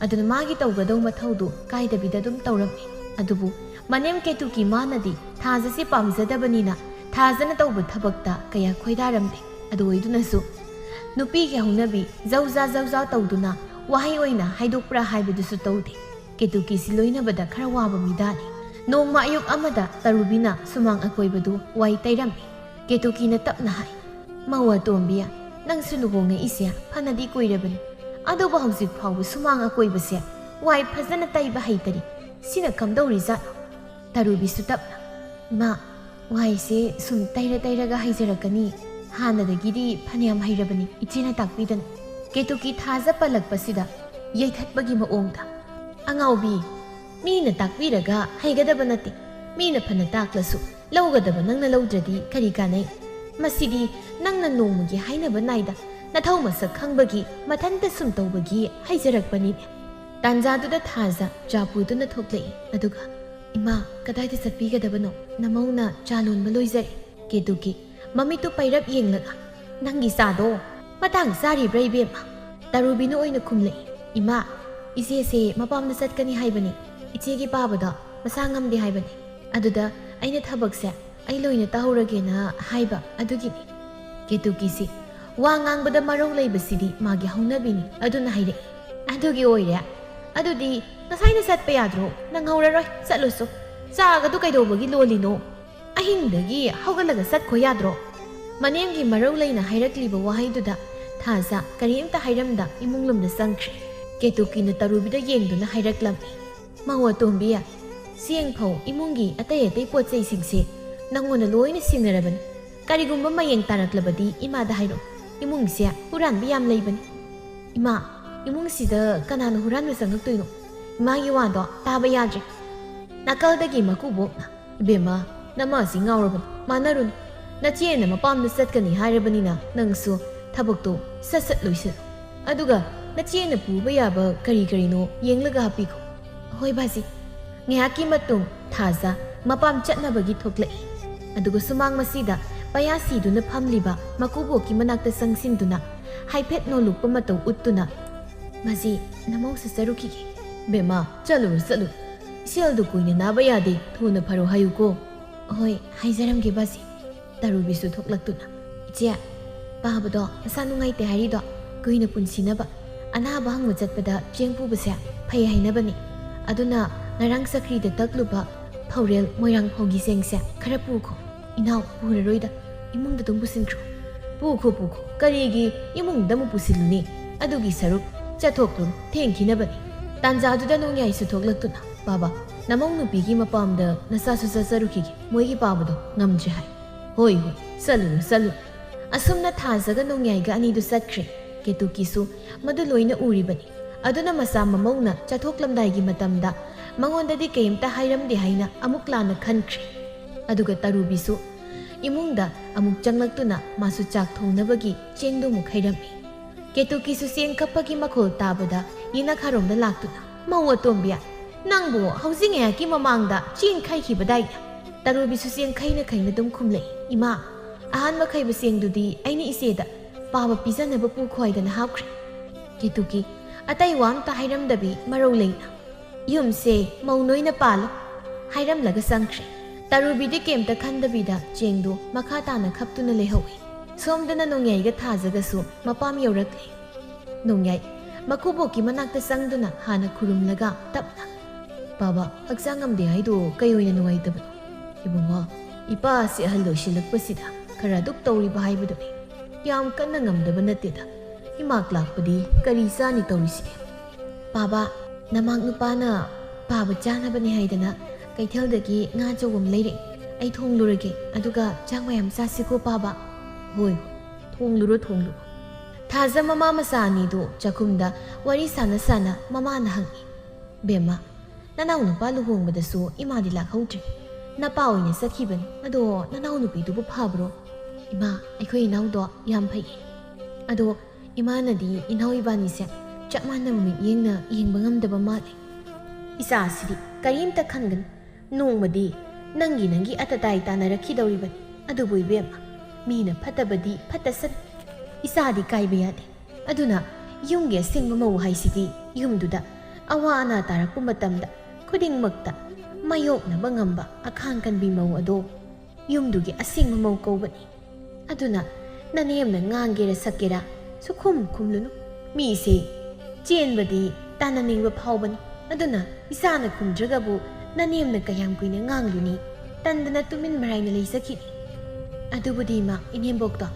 ꯑꯗꯨꯅ ꯃꯥꯒꯤ ꯇꯧꯒꯗꯧ ꯃꯊꯧꯗꯨ ꯀꯥꯏꯗꯕꯤꯗ ꯑꯗꯨꯝ ꯇꯧꯔꯝꯃꯤ꯫ ꯑꯗꯨꯕꯨ ꯃꯅꯦꯝ ꯀꯦꯇꯨꯀꯤ ꯃꯥꯅꯗꯤ ꯊꯥꯖꯁꯤ ꯄꯥꯝꯖꯗꯕꯅꯤꯅ ꯊꯥꯖꯅ ꯇꯧꯕ ꯊꯕꯛꯇ ꯀꯌꯥ ꯈꯣꯏꯗꯥꯔꯝꯗꯦ꯫ ꯑꯗꯨ ꯑꯣꯏꯗꯨꯅꯁꯨ ꯅꯨꯄꯤꯒꯤ ꯍꯧꯅꯕꯤ ꯖꯧꯖꯥ ꯖꯧꯖꯥ ꯇꯧꯗꯨꯅ ꯋꯥꯍꯩ ꯑꯣꯏꯅ ꯍꯥꯏꯗꯣꯛꯄ꯭ꯔꯥ ꯍꯥꯏꯕꯗꯨꯁꯨ ꯇꯧꯗꯦ꯫ ꯀꯦꯇꯨꯀꯤꯁꯤ ꯂꯣꯏꯅꯕꯗ ꯈꯔ ꯋꯥꯕ ꯃꯤꯗꯥꯅꯤ꯫ ꯅꯣꯡꯃ ꯑꯌꯨꯛ ꯑꯃꯗ ꯇꯔꯨꯕꯤꯅ ꯁꯨꯃꯥꯡ ꯑꯀꯣꯏꯕꯗꯨ ꯋꯥꯏ ꯇꯩꯔꯝꯃꯤ꯫ ꯀꯦꯇꯨꯀꯤꯅ ꯇꯞꯅ ꯍꯥꯏ, "ꯃꯧ ꯑꯇꯣꯝꯕꯤ, ꯅꯪꯁꯨ ꯂꯨꯍꯣꯡꯉꯛꯏꯁꯦ ꯐꯅꯗꯤ ꯀꯨꯏꯔꯕꯅꯤ, ꯑꯗꯨꯕꯨ ꯍꯧꯖꯤꯛ ꯐꯥꯎꯕ ꯁꯨꯃꯥꯡ ꯑꯀꯣꯏꯕꯁꯦ ꯋꯥꯏ ꯐꯖꯅ ꯇꯩꯕ ꯍꯩꯇꯔꯤ꯫ ꯁꯤꯅ ꯀꯝꯗꯧꯔꯤꯖꯥꯠꯅꯣ?" ꯇꯔꯨꯕꯤꯁꯨ ꯇꯞꯅ, "ꯏꯃꯥ, ꯋꯥꯏꯁꯦ ꯁꯨꯝ ꯇꯩꯔ ꯇꯩꯔꯒ ꯍꯩꯖꯔꯛꯀꯅꯤ꯫ ꯍꯥꯟꯅꯗꯒꯤꯗꯤ ꯐꯅꯌꯥꯝ ꯍꯩꯔꯕꯅꯤ, ꯏꯆꯦꯅ ꯇꯥꯛꯄꯤꯗꯅ꯫" ꯀꯦꯇꯨꯀꯤ ꯊꯥꯖ ꯄꯜꯂꯛꯄꯁꯤꯗ ꯌꯩꯊꯠꯄꯒꯤ ꯃꯑꯣꯡꯗ, "ꯑꯉꯥꯎꯕꯤ, ꯃꯤꯅ ꯇꯥꯛꯄꯤꯔꯒ ꯍꯩꯒꯗꯕ ꯅꯠꯇꯦ꯫ ꯃꯤꯅ ꯐꯅ ꯇꯥꯛꯂꯁꯨ ꯂꯧꯒꯗꯕ ꯅꯪꯅ ꯂꯧꯗ꯭ꯔꯗꯤ ꯀꯔꯤ ꯀꯥꯟꯅꯩ? ꯃꯁꯤꯗꯤ ꯅꯪꯅ ꯅꯣꯡꯃꯒꯤ ꯍꯥꯏꯅꯕ ꯅꯥꯏꯗ ꯅꯊꯧ ꯃꯁꯛ ꯈꯪꯕꯒꯤ ꯃꯊꯟꯇ ꯁꯨꯝ ꯇꯧꯕꯒꯤ ꯍꯩꯖꯔꯛꯄꯅꯤꯅꯦ꯫" ꯇꯥꯟꯖꯥꯗꯨꯗ ꯊꯥꯖ ꯆꯥ ꯄꯨꯗꯨꯅ ꯊꯣꯛꯂꯛꯏ꯫ ꯑꯗꯨꯒ, "ꯏꯃꯥ, ꯀꯗꯥꯏꯗ ꯆꯠꯄꯤꯒꯗꯕꯅꯣ? ꯅꯃꯧꯅ ꯆꯥ ꯂꯣꯟꯕ ꯂꯣꯏꯖꯔꯦ꯫" ꯀꯦꯇꯨꯀꯤ ꯃꯃꯤꯠꯇꯨ ꯄꯩꯔꯞ ꯌꯦꯡꯂꯒ, "ꯅꯪꯒꯤ ꯆꯥꯗꯣ ꯃꯇꯥꯡ ꯆꯥꯔꯤꯕ꯭ꯔꯥ, ꯏꯕꯦꯝꯃ?" ꯇꯔꯨꯕꯤꯅ ꯑꯣꯏꯅ ꯈꯨꯝꯂꯛꯏ꯫ "ꯏꯃꯥ, ꯏꯆꯦꯁꯦ ꯃꯄꯥꯝꯗ ꯆꯠꯀꯅꯤ ꯍꯥꯏꯕꯅꯤ꯫ ꯏꯆꯦꯒꯤ ꯄꯥꯕꯗꯣ ꯃꯁꯥ ꯉꯝꯗꯦ ꯍꯥꯏꯕꯅꯤ꯫ ꯑꯗꯨꯗ ꯑꯩꯅ ꯊꯕꯛꯁꯦ ꯑꯩ ꯂꯣꯏꯅ ꯇꯧꯍꯧꯔꯒꯦꯅ ꯍꯥꯏꯕ ꯑꯗꯨꯒꯤꯅꯤ꯫" ꯀꯦꯇꯨꯀꯤꯁꯤ ꯋꯥ ꯉꯥꯡꯕꯗ ꯃꯔꯧ ꯂꯩꯕꯁꯤꯗꯤ ꯃꯥꯒꯤ ꯍꯧꯅꯕꯤꯅꯤ꯫ ꯑꯗꯨꯅ ꯍꯥꯏꯔꯛꯏ, "ꯑꯗꯨꯒꯤ ꯑꯣꯏꯔꯦ꯫ ꯑꯗꯨꯗꯤ ꯉꯁꯥꯏꯅ ꯆꯠꯄ ꯌꯥꯗ꯭ꯔꯣ? ꯅꯪꯍꯧꯔꯔꯣꯏ, ꯆꯠꯂꯨꯁꯨ꯫ ꯆꯥꯒꯗꯨ ꯀꯩꯗꯧꯕꯒꯤ ꯂꯣꯜꯂꯤꯅꯣ? ꯑꯍꯤꯡꯗꯒꯤ ꯍꯧꯒꯠꯂꯒ ꯆꯠꯈꯣ ꯌꯥꯗ꯭ꯔꯣ?" ꯃꯅꯦꯝꯒꯤ ꯃꯔꯧ ꯂꯩꯅ ꯍꯥꯏꯔꯛꯂꯤꯕ ꯋꯥꯍꯩꯗꯨꯗ ꯊꯥꯖ ꯀꯔꯤꯝꯇ ꯍꯥꯏꯔꯝꯗ ꯏꯃꯨꯡ ꯂꯣꯝꯗ ꯆꯪꯈ꯭ꯔꯦ꯫ ꯀꯦꯇꯨꯀꯤꯅ ꯇꯔꯨꯕꯤꯗ ꯌꯦꯡꯗꯨꯅ ꯍꯥꯏꯔꯛꯂꯝꯃꯤ, "ꯃꯧ ꯑꯇꯣꯝꯕꯤ, ꯆꯦꯡ ꯐꯧ, ꯏꯃꯨꯡꯒꯤ ꯑꯇꯩ ꯑꯇꯩ ꯄꯣꯠ ꯆꯩꯁꯤꯡꯁꯦ ꯅꯪꯉꯣꯟꯗ ꯂꯣꯏꯅ ꯁꯤꯡꯅꯔꯕꯅꯤ꯫ ꯀꯔꯤꯒꯨꯝꯕ ꯃꯌꯦꯡ ꯇꯥꯔꯛꯂꯕꯗꯤ ꯏꯃꯥꯗ ꯍꯥꯏꯔꯛꯎ꯫ ꯏꯃꯨꯡꯁꯦ ꯍꯨꯔꯥꯟꯕ ꯌꯥꯝ ꯂꯩꯕꯅꯤ꯫" "ꯏꯃꯥ, ꯏꯃꯨꯡꯁꯤꯗ ꯀꯅꯥꯅ ꯍꯨꯔꯥꯟꯕ ꯆꯪꯉꯛꯇꯣꯏꯅꯣ? ꯏꯃꯥꯒꯤ ꯋꯥꯗꯣ ꯇꯥꯕ ꯌꯥꯗ꯭ꯔꯦ꯫" ꯅꯥꯀꯜꯗꯒꯤ ꯃꯀꯨꯕꯣꯛꯅ, "ꯏꯕꯦꯝꯃ, ꯅꯃꯥꯁꯤ ꯉꯥꯎꯔꯕꯅꯤ, ꯃꯥꯟꯅꯔꯨꯅꯨ꯫ ꯅꯆꯦꯅ ꯃꯄꯥꯝꯗ ꯆꯠꯀꯅꯤ ꯍꯥꯏꯔꯕꯅꯤꯅ ꯅꯪꯁꯨ ꯊꯕꯛꯇꯣ ꯁꯠ ꯁꯠ ꯂꯣꯏꯁꯤꯜꯂꯨ꯫ ꯑꯗꯨꯒ ꯅꯆꯦꯅ ꯄꯨꯕ ꯌꯥꯕ ꯀꯔꯤ ꯀꯔꯤꯅꯣ ꯌꯦꯡꯂꯒ ꯍꯥꯞꯄꯤꯈꯣ꯫" "ꯍꯣꯏ ꯕꯥꯖꯤ꯫" ꯉꯥꯏꯍꯥꯛꯀꯤ ꯃꯇꯨꯡ ꯊꯥꯖ ꯃꯄꯥꯝ ꯆꯠꯅꯕꯒꯤ ꯊꯣꯛꯂꯛꯏ꯫ ꯑꯗꯨꯒ ꯁꯨꯃꯥꯡ ꯃꯁꯤꯗ ꯄꯌꯥ ꯁꯤꯗꯨꯅ ꯐꯝꯂꯤꯕ ꯃꯀꯨꯕꯣꯛꯀꯤ ꯃꯅꯥꯛꯇ ꯆꯪꯁꯤꯟꯗꯨꯅ ꯍꯥꯏꯐꯦꯠ ꯅꯣꯜꯂꯨꯛꯄ ꯃꯇꯧ ꯎꯠꯇꯨꯅ, "ꯃꯁꯤ ꯅꯃꯧꯁꯨ ꯆꯔꯨꯈꯤꯒꯦ꯫" "ꯕꯦꯝꯃ, ꯆꯠꯂꯨꯔꯣ, ꯆꯠꯂꯨꯔꯣ꯫ ꯏꯁꯦꯜꯗꯨ ꯀꯨꯏꯅ ꯅꯥꯕ ꯌꯥꯗꯦ, ꯊꯨꯅ ꯐꯔꯣ ꯍꯥꯏꯌꯨꯀꯣ꯫" "ꯍꯣꯏ, ꯍꯥꯏꯖꯔꯝꯒꯦ ꯕꯥꯖꯤ꯫" ꯇꯔꯨꯕꯤꯁꯨ ꯊꯣꯛꯂꯛꯇꯨꯅ, "ꯏꯆꯦ, ꯄꯥꯕꯗꯣ ꯃꯁꯥ ꯅꯨꯡꯉꯥꯏꯇꯦ ꯍꯥꯏꯔꯤꯗꯣ ꯀꯨꯏꯅ ꯄꯨꯟꯁꯤꯅꯕ꯫ ꯑꯅꯥꯕ ꯍꯪꯕ ꯆꯠꯄꯗ ꯆꯦꯡ ꯄꯨꯕꯁꯦ ꯐꯩ ꯍꯥꯏꯅꯕꯅꯤ꯫ ꯑꯗꯨꯅ ꯉꯔꯥꯡ ꯆꯀ꯭ꯔꯤꯗ ꯇꯛꯂꯨꯕ ꯐꯧꯔꯦꯜ ꯃꯣꯏꯔꯥꯡ ꯐꯧꯒꯤ ꯆꯦꯡꯁꯦ ꯈꯔ ꯄꯨꯈꯣ꯫" "ꯏꯅꯥꯎ, ꯄꯨꯔꯔꯣꯏꯗ, ꯏꯃꯨꯡꯗ ꯑꯗꯨꯝ ꯄꯨꯁꯤꯟꯈ꯭ꯔꯣ꯫" "ꯄꯨꯈꯣ, ꯄꯨꯈꯣ, ꯀꯔꯤꯒꯤ ꯏꯃꯨꯡꯗ ꯑꯃꯨꯛ ꯄꯨꯁꯤꯜꯂꯨꯅꯤ? ꯑꯗꯨꯒꯤ ꯁꯔꯨꯛ ꯆꯠꯊꯣꯛꯂꯨꯔꯣ, ꯊꯦꯡꯈꯤꯅꯕꯅꯤ꯫" ꯇꯥꯟꯖꯥꯗꯨꯗ ꯅꯣꯡꯌꯥꯏꯁꯨ ꯊꯣꯛꯂꯛꯇꯨꯅ, "ꯕꯥꯕꯥ, ꯅꯃꯧ ꯅꯨꯄꯤꯒꯤ ꯃꯄꯥꯝꯗ ꯅꯆꯥꯁꯨ ꯆꯠꯆꯔꯨꯈꯤꯒꯦ, ꯃꯣꯏꯒꯤ ꯄꯥꯕꯗꯣ ꯉꯝꯗ꯭ꯔꯦ ꯍꯥꯏ꯫" "ꯍꯣꯏ, ꯍꯣꯏ, ꯆꯠꯂꯨꯔꯣ, ꯆꯠꯂꯨꯔꯣ꯫" ꯑꯁꯨꯝꯅ ꯊꯥꯖꯒ ꯅꯣꯡꯌꯥꯏꯒ ꯑꯅꯤꯗꯨ ꯆꯠꯈ꯭ꯔꯦ꯫ ꯀꯦꯇꯨꯀꯤꯁꯨ ꯃꯗꯨ ꯂꯣꯏꯅ ꯎꯔꯤꯕꯅꯤ꯫ ꯑꯗꯨꯅ ꯃꯆꯥ ꯃꯃꯧꯅ ꯆꯠꯊꯣꯛꯂꯝꯗꯥꯏꯒꯤ ꯃꯇꯝꯗ ꯃꯉꯣꯟꯗꯗꯤ ꯀꯩꯝꯇ ꯍꯥꯏꯔꯝꯗꯦ ꯍꯥꯏꯅ ꯑꯃꯨꯛ ꯂꯥꯟꯅ ꯈꯟꯈ꯭ꯔꯦ꯫ ꯑꯗꯨꯒ ꯇꯔꯨꯕꯤꯁꯨ ꯏꯃꯨꯡꯗ ꯑꯃꯨꯛ ꯆꯪꯂꯛꯇꯨꯅ ꯃꯥꯁꯨ ꯆꯥꯛ ꯊꯣꯡꯅꯕꯒꯤ ꯆꯦꯡꯗꯨ ꯑꯃꯨꯛ ꯈꯩꯔꯝꯃꯤ꯫ ꯀꯦꯇꯨꯀꯤꯁꯨ ꯆꯦꯡ ꯈꯞꯄꯒꯤ ꯃꯈꯣꯜ ꯇꯥꯕꯗ ꯌꯦꯅꯈꯥꯔꯣꯝꯗ ꯂꯥꯛꯇꯨꯅ, "ꯃꯧ ꯑꯇꯣꯝꯕꯤ, ꯅꯪꯕꯨ ꯍꯧꯖꯤꯛ ꯉꯥꯏꯍꯥꯛꯀꯤ ꯃꯃꯥꯡꯗ ꯆꯦꯡ ꯈꯩꯈꯤꯕꯗꯥꯏꯅꯦ?" ꯇꯔꯨꯕꯤꯁꯨ ꯆꯦꯡ ꯈꯩꯅ ꯈꯩꯅ ꯑꯗꯨꯝ ꯈꯨꯝꯂꯛꯏ, "ꯏꯃꯥ, ꯑꯍꯥꯟꯕ ꯈꯩꯕ ꯆꯦꯡꯗꯨꯗꯤ ꯑꯩꯅ ꯏꯆꯦꯗ ꯄꯥꯕ ꯄꯤꯖꯅꯕ ꯄꯨꯈꯣ ꯍꯥꯏꯗꯅ ꯍꯥꯞꯈ꯭ꯔꯦ꯫" ꯀꯦꯇꯨꯀꯤ, ꯑꯇꯩ ꯋꯥ ꯑꯝꯇ ꯍꯥꯏꯔꯝꯗꯕꯤ ꯃꯔꯧ ꯂꯩꯅ, "ꯌꯨꯝꯁꯦ ꯃꯧ ꯅꯣꯏꯅ ꯄꯥꯜꯂꯣ" ꯍꯥꯏꯔꯝꯂꯒ ꯆꯪꯈ꯭ꯔꯦ꯫ ꯇꯔꯨꯕꯤꯗꯤ ꯀꯩꯝꯇ ꯈꯟꯗꯕꯤꯗ ꯆꯦꯡꯗꯨ ꯃꯈꯥ ꯇꯥꯅ ꯈꯞꯇꯨꯅ ꯂꯩꯍꯧꯏ꯫ ꯁꯣꯝꯗꯅ ꯅꯣꯡꯌꯥꯏꯒ ꯊꯥꯖꯒꯁꯨ ꯃꯄꯥꯝ ꯌꯧꯔꯛꯂꯦ꯫ ꯅꯣꯡꯌꯥꯏ ꯃꯀꯨꯕꯣꯛꯀꯤ ꯃꯅꯥꯛꯇ ꯆꯪꯗꯨꯅ ꯍꯥꯟꯅ ꯈꯨꯔꯨꯝꯂꯒ ꯇꯞꯅ, "ꯕꯥꯕꯥ, ꯍꯛꯆꯥꯡ ꯉꯝꯗꯦ ꯍꯥꯏꯗꯣ ꯀꯩ ꯑꯣꯏꯅ ꯅꯨꯡꯉꯥꯏꯇꯕꯅꯣ?" "ꯏꯕꯨꯡꯉꯣ, ꯏꯄꯥꯁꯤ ꯑꯍꯜ ꯑꯣꯏꯁꯤꯜꯂꯛꯄꯁꯤꯗ ꯈꯔ ꯑꯗꯨꯛ ꯇꯧꯔꯤꯕ ꯍꯥꯏꯕꯗꯨꯅꯤ꯫ ꯌꯥꯝ ꯀꯟꯅ ꯉꯝꯗꯕ ꯅꯠꯇꯦꯗ꯫ ꯏꯃꯥꯛ ꯂꯥꯛꯄꯗꯤ ꯀꯔꯤ ꯆꯥꯅꯤ ꯇꯧꯔꯤꯁꯤꯗꯤ?" "ꯕꯥꯕꯥ, ꯅꯃꯥꯛ ꯅꯨꯄꯥꯅ ꯄꯥꯕ ꯆꯥꯅꯕꯅꯤ ꯍꯥꯏꯗꯅ ꯀꯩꯊꯦꯜꯗꯒꯤ ꯉꯥ ꯑꯆꯧꯕ ꯑꯃ ꯂꯩꯔꯛꯑꯦ꯫ ꯑꯩ ꯊꯣꯡꯂꯨꯔꯒꯦ, ꯑꯗꯨꯒ ꯆꯥꯛ ꯃꯌꯥꯝ ꯆꯥꯁꯤꯀꯣ ꯄꯥꯕ꯫" "ꯍꯣꯏ, ꯊꯣꯡꯂꯨꯔꯣ, ꯊꯣꯡꯂꯨꯔꯣ꯫" ꯊꯥꯖ ꯃꯃꯥ ꯃꯆꯥ ꯑꯅꯤꯗꯨ ꯆꯥꯛꯈꯨꯝꯗ ꯋꯥꯔꯤ ꯁꯥꯟꯅ ꯁꯥꯟꯅ ꯃꯃꯥꯅ ꯍꯪꯉꯤ, "ꯕꯦꯝꯃ, ꯅꯅꯥꯎ ꯅꯨꯄꯥ ꯂꯨꯍꯣꯡꯕꯗꯁꯨ ꯏꯃꯥꯗꯤ ꯂꯥꯛꯍꯧꯗ꯭ꯔꯦ꯫ ꯅꯄꯥ ꯑꯣꯏꯅ ꯆꯠꯈꯤꯕꯅꯤ꯫ ꯑꯗꯣ ꯅꯅꯥꯎ ꯅꯨꯄꯤꯗꯨꯕꯨ ꯐꯕ꯭ꯔꯣ?" "ꯏꯃꯥ, ꯑꯩꯈꯣꯏ ꯏꯅꯥꯎꯗꯣ ꯌꯥꯝ ꯐꯩꯌꯦ꯫ ꯑꯗꯣ ꯏꯃꯥꯅꯗꯤ ꯏꯅꯥꯎ ꯏꯕꯥꯅꯤꯁꯦ ꯆꯞ ꯃꯥꯟꯅꯕ ꯃꯤꯠꯌꯦꯡꯅ ꯌꯦꯡꯕ ꯉꯝꯗꯕ ꯃꯥꯜꯂꯦ꯫" "ꯏꯆꯥꯁꯤꯗꯤ ꯀꯔꯤꯝꯇ ꯈꯟꯒꯅꯨ꯫ ꯅꯣꯡꯃꯗꯤ ꯅꯪꯒꯤ ꯅꯪꯒꯤ ꯑꯇꯇꯥꯏ ꯇꯥꯟꯅꯔꯛꯈꯤꯗꯧꯔꯤꯕꯅꯤ꯫ ꯑꯗꯨꯕꯨ ꯏꯕꯦꯝꯃ, ꯃꯤꯅ ꯐꯠꯇꯕꯗꯤ ꯐꯠꯇꯁꯅꯨ꯫ ꯏꯆꯥꯗꯤ ꯀꯥꯏꯕ ꯌꯥꯗꯦ꯫ ꯑꯗꯨꯅ ꯌꯨꯝꯒꯤ ꯑꯁꯦꯡꯕ ꯃꯧ ꯍꯥꯏꯁꯤꯗꯤ ꯌꯨꯝꯗꯨꯗ ꯑꯋꯥ ꯑꯅꯥ ꯇꯥꯔꯛꯄ ꯃꯇꯝꯗ ꯈꯨꯗꯤꯡꯃꯛꯇ ꯃꯥꯌꯣꯛꯅꯕ ꯉꯝꯕ ꯑꯈꯥꯡ ꯀꯟꯕꯤ ꯃꯧ ꯑꯗꯣ ꯌꯨꯝꯗꯨꯒꯤ ꯑꯁꯦꯡꯕ ꯃꯧ ꯀꯧꯕꯅꯤ꯫ ꯑꯗꯨꯅ ꯅꯅꯦꯝꯅ ꯉꯥꯡꯒꯦꯔꯥ ꯁꯛꯀꯦꯔꯥ ꯁꯨꯈꯨꯝ ꯈꯨꯝꯂꯨꯅꯨ꯫ ꯃꯤꯁꯦ ꯆꯦꯟꯕꯗꯤ ꯇꯥꯟꯅꯅꯤꯡꯕ ꯐꯥꯎꯕꯅꯤ꯫ ꯑꯗꯨꯅ ꯏꯆꯥꯅ ꯈꯨꯝꯗ꯭ꯔꯒꯕꯨ ꯅꯅꯦꯝꯅ ꯀꯌꯥꯝ ꯀꯨꯏꯅ ꯉꯥꯡꯂꯨꯅꯤ?" ꯇꯟꯗꯅ ꯇꯨꯃꯤꯟ ꯃꯔꯥꯏꯅ ꯂꯩꯖꯈꯤꯅꯤ꯫ ꯑꯗꯨꯕꯨꯗꯤ ꯏꯃꯥ, ꯏꯅꯦꯝꯕꯣꯛꯇꯣ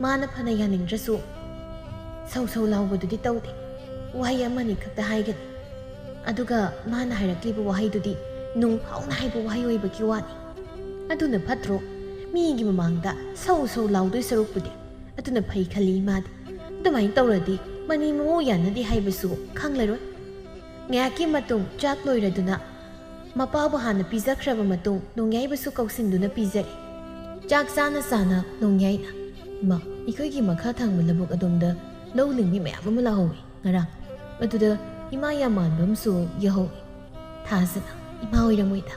ꯃꯥꯅ ꯐꯅ ꯌꯥꯅꯤꯡꯗ꯭ꯔꯁꯨ ꯁꯧ ꯁꯧ ꯂꯥꯎꯕꯗꯨꯗꯤ ꯇꯧꯗꯦ꯫ ꯋꯥꯍꯩ ꯑꯃꯅꯤ ꯈꯛꯇ ꯍꯥꯏꯒꯅꯤ꯫ ꯑꯗꯨꯒ ꯃꯥꯅ ꯍꯥꯏꯔꯛꯂꯤꯕ ꯋꯥꯍꯩꯗꯨꯗꯤ ꯅꯨꯡ ꯐꯥꯎꯅ ꯍꯥꯏꯕ ꯋꯥꯍꯩ ꯑꯣꯏꯕꯒꯤ ꯋꯥꯅꯤ꯫ ꯑꯗꯨꯅ ꯐꯠꯇ꯭ꯔꯣ? ꯃꯤꯒꯤ ꯃꯃꯥꯡꯗ ꯁꯧ ꯁꯧ ꯂꯥꯎꯗꯣꯏ ꯁꯔꯨꯛꯄꯨꯗꯤ꯫ ꯑꯗꯨꯅ ꯐꯩ ꯈꯜꯂꯤ ꯏꯃꯥꯗꯤ꯫ ꯑꯗꯨꯃꯥꯏꯅ ꯇꯧꯔꯗꯤ ꯃꯅꯤ ꯃꯃꯧ ꯌꯥꯅꯗꯦ ꯍꯥꯏꯕꯁꯨ ꯈꯪꯂꯔꯣꯏ꯫ ꯉꯥꯏꯍꯥꯛꯀꯤ ꯃꯇꯨꯡ ꯆꯥꯛ ꯂꯣꯏꯔꯗꯨꯅ ꯃꯄꯥꯕꯨ ꯍꯥꯟꯅ ꯄꯤꯖꯈ꯭ꯔꯕ ꯃꯇꯨꯡ ꯅꯣꯡꯌꯥꯏꯕꯁꯨ ꯀꯧꯁꯤꯟꯗꯨꯅ ꯄꯤꯖꯔꯦ꯫ ꯆꯥꯛ ꯆꯥꯅ ꯆꯥꯅ ꯅꯣꯡꯌꯥꯏꯅ, "ꯏꯃꯥ, ꯑꯩꯈꯣꯏꯒꯤ ꯃꯈꯥ ꯊꯪꯕ ꯂꯧꯕꯨꯛ ꯑꯗꯣꯝꯗ ꯂꯧ ꯂꯤꯡꯕꯤ ꯃꯌꯥꯝ ꯑꯃ ꯂꯥꯛꯍꯧꯋꯤ ꯉꯔꯥꯡ꯫ ꯑꯗꯨꯗ ꯏꯃꯥ ꯌꯥꯝꯃꯥꯟꯕ ꯑꯃꯁꯨ ꯌꯥꯎꯍꯧꯋꯤ꯫ ꯊꯥꯖꯅ ꯏꯃꯥ ꯑꯣꯏꯔꯝꯃꯣꯏꯗ꯫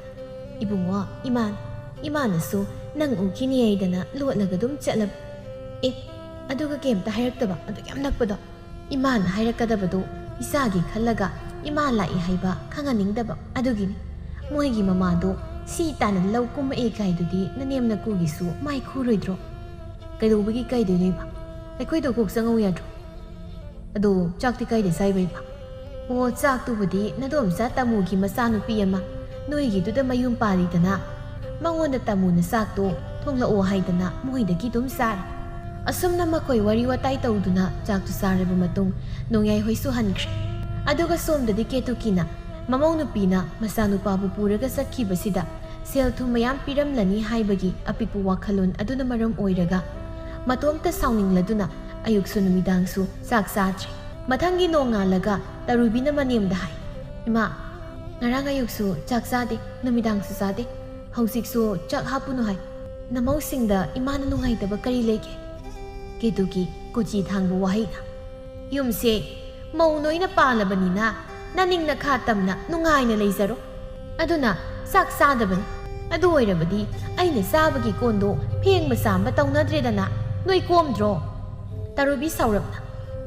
ꯏꯕꯨꯡꯉꯣ, ꯏꯃꯥꯅ, ꯏꯃꯥꯅꯁꯨ ꯅꯪ ꯎꯈꯤꯅꯤ ꯍꯥꯏꯗꯅ ꯂꯣꯠꯂꯒ ꯑꯗꯨꯝ ꯆꯠꯂꯕ꯫ ꯑꯦ, ꯑꯗꯨꯒ ꯀꯩꯝꯇ ꯍꯥꯏꯔꯛꯇꯕ, ꯑꯗꯨꯛ ꯌꯥꯝ ꯅꯛꯄꯗꯣ?" ꯏꯃꯥꯅ ꯍꯥꯏꯔꯛꯀꯗꯕꯗꯣ ꯏꯆꯥꯒꯤ ꯈꯜꯂꯒ ꯏꯃꯥ ꯂꯥꯛꯏ ꯍꯥꯏꯕ ꯈꯪꯍꯟꯅꯤꯡꯗꯕ ꯑꯗꯨꯒꯤꯅꯤ꯫ ꯃꯣꯏꯒꯤ ꯃꯃꯥꯗꯣ ꯁꯤ ꯇꯥꯟꯅ ꯂꯧ ꯀꯨꯝꯃꯛꯑꯦ ꯀꯥꯏꯗꯨꯗꯤ ꯅꯅꯦꯝ ꯅꯀꯨꯒꯤꯁꯨ ꯃꯥꯏ ꯈꯨꯔꯣꯏꯗ꯭ꯔꯣ? ꯀꯩꯗꯧꯕꯒꯤ ꯀꯥꯏꯗꯣꯏꯅꯣ ꯏꯃꯥ? ꯑꯩꯈꯣꯏꯗꯣ ꯀꯣꯛ ꯆꯪꯍꯧ ꯌꯥꯗ꯭ꯔꯣ? ꯑꯗꯣ ꯆꯥꯛꯇꯤ ꯀꯥꯏꯗ ꯆꯥꯏꯕ ꯏꯃꯥ? ꯑꯣ, ꯆꯥꯛꯇꯨꯕꯨꯗꯤ ꯅꯗꯣꯝꯆꯥ ꯇꯥꯃꯨꯒꯤ ꯃꯆꯥꯅꯨꯄꯤ ꯑꯃ ꯅꯣꯏꯒꯤꯗꯨꯗ ꯃꯌꯨꯝ ꯄꯥꯜꯂꯤꯗꯅ, ꯃꯉꯣꯟꯗ ꯇꯥꯃꯨꯅ ꯆꯥꯛꯇꯣ ꯊꯣꯡꯂꯛꯑꯣ ꯍꯥꯏꯗꯅ ꯃꯣꯏꯗꯒꯤ ꯑꯗꯨꯝ ꯆꯥꯔꯦ꯫ ꯑꯁꯨꯝꯅ ꯃꯈꯣꯏ ꯋꯥꯔꯤ ꯋꯥꯇꯥꯏ ꯇꯧꯗꯨꯅ ꯆꯥꯛꯇꯨ ꯆꯥꯔꯕ ꯃꯇꯨꯡ ꯅꯣꯡꯌꯥꯏ ꯍꯣꯏꯁꯨ ꯍꯟꯈ꯭ꯔꯦ꯫ ꯑꯗꯨꯒ ꯁꯣꯝꯗꯗꯤ ꯀꯦꯇꯨꯀꯤꯅ ꯃꯃꯧ ꯅꯨꯄꯤꯅ ꯃꯆꯥꯅꯨꯄꯥꯕꯨ ꯄꯨꯔꯒ ꯆꯠꯈꯤꯕꯁꯤꯗ ꯁꯦꯜ ꯊꯨꯝ ꯃꯌꯥꯝ ꯄꯤꯔꯝꯂꯅꯤ ꯍꯥꯏꯕꯒꯤ ꯑꯄꯤꯛꯄ ꯋꯥꯈꯜꯂꯣꯟ ꯑꯗꯨꯅ ꯃꯔꯝ ꯑꯣꯏꯔꯒ ꯃꯇꯣꯝꯇ ꯁꯥꯎꯅꯤꯡꯂꯗꯨꯅ ꯑꯌꯨꯛꯁꯨ ꯅꯨꯃꯤꯗꯥꯡꯁꯨ ꯆꯥꯛ ꯆꯥꯗ꯭ꯔꯦ꯫ ꯃꯊꯪꯒꯤ ꯅꯣꯡꯉꯥꯜꯂꯒ ꯇꯔꯨꯕꯤꯅ ꯃꯅꯦꯝꯗ ꯍꯥꯏ, "ꯏꯃꯥ, ꯉꯔꯥꯡ ꯑꯌꯨꯛꯁꯨ ꯆꯥꯛ ꯆꯥꯗꯦ, ꯅꯨꯃꯤꯗꯥꯡꯁꯨ ꯆꯥꯗꯦ꯫ ꯍꯧꯖꯤꯛꯁꯨ ꯆꯥꯛ ꯍꯥꯞꯄꯨꯅꯨ ꯍꯥꯏ꯫ ꯅꯃꯧꯁꯤꯡꯗ ꯏꯃꯥꯅ ꯅꯨꯡꯉꯥꯏꯇꯕ ꯀꯔꯤ ꯂꯩꯒꯦ?" ꯀꯦꯇꯨꯀꯤ ꯀꯣꯆꯤ ꯊꯥꯡꯕ ꯋꯥꯍꯩꯅ, "ꯌꯨꯝꯁꯦ ꯃꯧ ꯅꯣꯏꯅ ꯄꯥꯜꯂꯕꯅꯤꯅ ꯅꯅꯤꯡ ꯅꯈꯥ ꯇꯝꯅ ꯅꯨꯡꯉꯥꯏꯅ ꯂꯩꯖꯔꯣ꯫ ꯑꯗꯨꯅ ꯆꯥꯛ ꯆꯥꯗꯕꯅꯤ꯫ ꯑꯗꯨ ꯑꯣꯏꯔꯕꯗꯤ ꯑꯩꯅ ꯆꯥꯕꯒꯤ ꯀꯣꯟꯗꯣ ꯐꯦꯡꯕ ꯆꯥꯝꯕ ꯇꯧꯅꯗ꯭ꯔꯦꯗꯅ, ꯅꯣꯏ ꯀꯣꯝꯗ꯭ꯔꯣ?" ꯇꯔꯨꯕꯤ ꯁꯥꯎꯔꯞꯅ,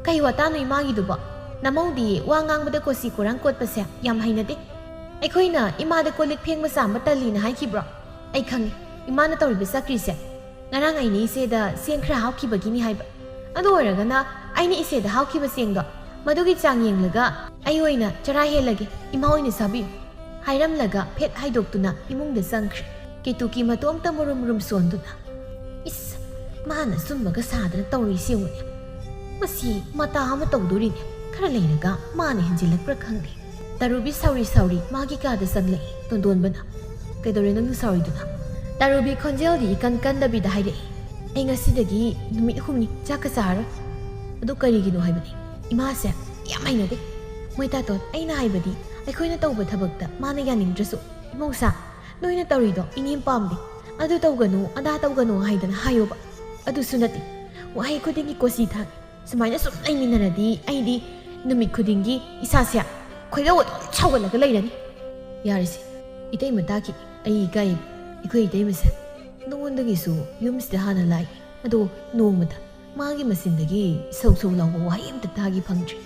"ꯀꯩ ꯋꯥꯇꯥꯅꯣ ꯏꯃꯥꯒꯤꯗꯨꯕꯣ? ꯅꯃꯧꯗꯤ ꯋꯥ ꯉꯥꯡꯕꯗ ꯀꯣꯆꯤ ꯀꯣꯔꯥꯡ ꯀꯣꯠꯄꯁꯦ ꯌꯥꯝ ꯍꯩꯅꯗꯦ꯫ ꯑꯩꯈꯣꯏꯅ ꯏꯃꯥꯗ ꯀꯣꯜ ꯂꯤꯛ ꯐꯦꯡꯕ ꯆꯥꯝꯕ ꯇꯜꯂꯤꯅ ꯍꯥꯏꯈꯤꯕ꯭ꯔꯣ? ꯑꯩ ꯈꯪꯉꯤ ꯏꯃꯥꯅ ꯇꯧꯔꯤꯕ ꯆꯀ꯭ꯔꯤꯁꯦ꯫ ꯉꯔꯥꯡ ꯑꯩꯅ ꯏꯆꯦꯗ ꯆꯦꯡ ꯈꯔ ꯍꯥꯞꯈꯤꯕꯒꯤꯅꯤ ꯍꯥꯏꯕ꯫ ꯑꯗꯨ ꯑꯣꯏꯔꯒꯅ ꯑꯩꯅ ꯏꯆꯦꯗ ꯍꯥꯞꯈꯤꯕ ꯆꯦꯡꯗꯣ ꯃꯗꯨꯒꯤ ꯆꯥꯡ ꯌꯦꯡꯂꯒ ꯑꯩ ꯑꯣꯏꯅ ꯆꯔꯥ ꯍꯦꯜꯂꯒꯦ, ꯏꯃꯥ ꯑꯣꯏꯅ ꯆꯥꯕꯤꯌꯨ," ꯍꯥꯏꯔꯝꯂꯒ ꯐꯦꯠ ꯍꯥꯏꯗꯣꯛꯇꯨꯅ ꯏꯃꯨꯡꯗ ꯆꯪꯈ꯭ꯔꯦ꯫ ꯀꯦꯇꯨꯀꯤ ꯃꯇꯣꯝꯇ ꯃꯨꯔꯨꯝ ꯃꯨꯔꯨꯝ ꯁꯣꯟꯗꯨꯅ, "ꯏꯁ, ꯃꯥꯅ ꯑꯆꯨꯝꯕꯒ ꯁꯥꯗꯅ ꯇꯧꯔꯤꯁꯤ ꯌꯦꯡꯉꯨꯅꯦ꯫ ꯃꯁꯤ ꯃꯇꯥ ꯑꯃ ꯇꯧꯗꯣꯔꯤꯅꯦ꯫ ꯈꯔ ꯂꯩꯔꯒ ꯃꯥꯅ ꯍꯦꯟꯖꯤꯜꯂꯛꯄ꯭ꯔꯥ ꯈꯪꯗꯦ꯫ ꯇꯔꯨꯕꯤ ꯁꯥꯎꯔꯤ ꯁꯥꯎꯔꯤ ꯃꯥꯒꯤ ꯀꯥꯗ ꯆꯪꯂꯛꯏ ꯇꯣꯟꯗꯣꯟꯕꯅ꯫ "ꯀꯩꯗꯧꯔꯦ ꯅꯪꯅ ꯁꯥꯎꯔꯤꯗꯨꯅ?" ꯇꯔꯨꯕꯤ ꯈꯣꯟꯖꯦꯜꯗꯤ ꯏꯀꯟ ꯀꯟꯗꯕꯤꯗ ꯍꯥꯏꯔꯛꯏ꯫ "ꯑꯩ ꯉꯁꯤꯗꯒꯤ ꯅꯨꯃꯤꯠ ꯍꯨꯝꯅꯤ ꯆꯥꯛꯀ ꯆꯥꯔꯔꯣꯏ꯫ ꯑꯗꯨ ꯀꯔꯤꯒꯤꯅꯣ ꯍꯥꯏꯕꯅꯤ? ꯏꯃꯥꯁꯦ ꯌꯥꯝ ꯍꯩꯅꯗꯦ꯫ ꯃꯣꯏ ꯇꯥꯇꯣꯟ, ꯑꯩꯅ ꯍꯥꯏꯕꯗꯤ ꯑꯩꯈꯣꯏꯅ ꯇꯧꯕ ꯊꯕꯛꯇ ꯃꯥꯅ ꯌꯥꯅꯤꯡꯗ꯭ꯔꯁꯨ, ꯏꯃꯧꯁꯥ, ꯅꯣꯏꯅ ꯇꯧꯔꯤꯗꯣ ꯏꯅꯦꯝ ꯄꯥꯝꯗꯦ꯫ ꯑꯗꯨ ꯇꯧꯒꯅꯨ, ꯑꯗꯥ ꯇꯧꯒꯅꯨ ꯍꯥꯏꯗꯅ ꯍꯥꯏꯌꯣꯕ꯫ ꯑꯗꯨꯁꯨ ꯅꯠꯇꯦ, ꯋꯥꯍꯩ ꯈꯨꯗꯤꯡꯒꯤ ꯀꯣꯆꯤ ꯊꯥꯡꯉꯤ꯫ ꯁꯨꯃꯥꯏꯅ ꯁꯨꯝ ꯂꯩꯃꯤꯟꯅꯔꯗꯤ ꯑꯩꯗꯤ ꯅꯨꯃꯤꯠ ꯈꯨꯗꯤꯡꯒꯤ ꯏꯁꯥꯁꯦ ꯈꯣꯏꯗꯧ ꯑꯗꯨꯝ ꯁꯥꯎꯒꯠꯂꯒ ꯂꯩꯔꯅꯤ꯫ ꯌꯥꯔꯦꯁꯦ, ꯏꯇꯩꯃ ꯇꯥꯈꯤꯅꯤ꯫ ꯑꯩ ꯏꯀꯥꯏ꯫ ꯑꯩꯈꯣꯏ ꯏꯇꯩꯃꯁꯦ ꯅꯉꯣꯟꯗꯒꯤꯁꯨ ꯌꯨꯝꯁꯤꯗ ꯍꯥꯟꯅ ꯂꯥꯛꯏ꯫ ꯑꯗꯣ ꯅꯣꯡꯃꯗ ꯃꯥꯒꯤ ꯃꯆꯤꯟꯗꯒꯤ ꯁꯧ ꯁꯧ ꯂꯥꯎꯕ ꯋꯥꯍꯩ ꯑꯝꯇ ꯇꯥꯒꯦ ꯐꯪꯗ꯭ꯔꯤ꯫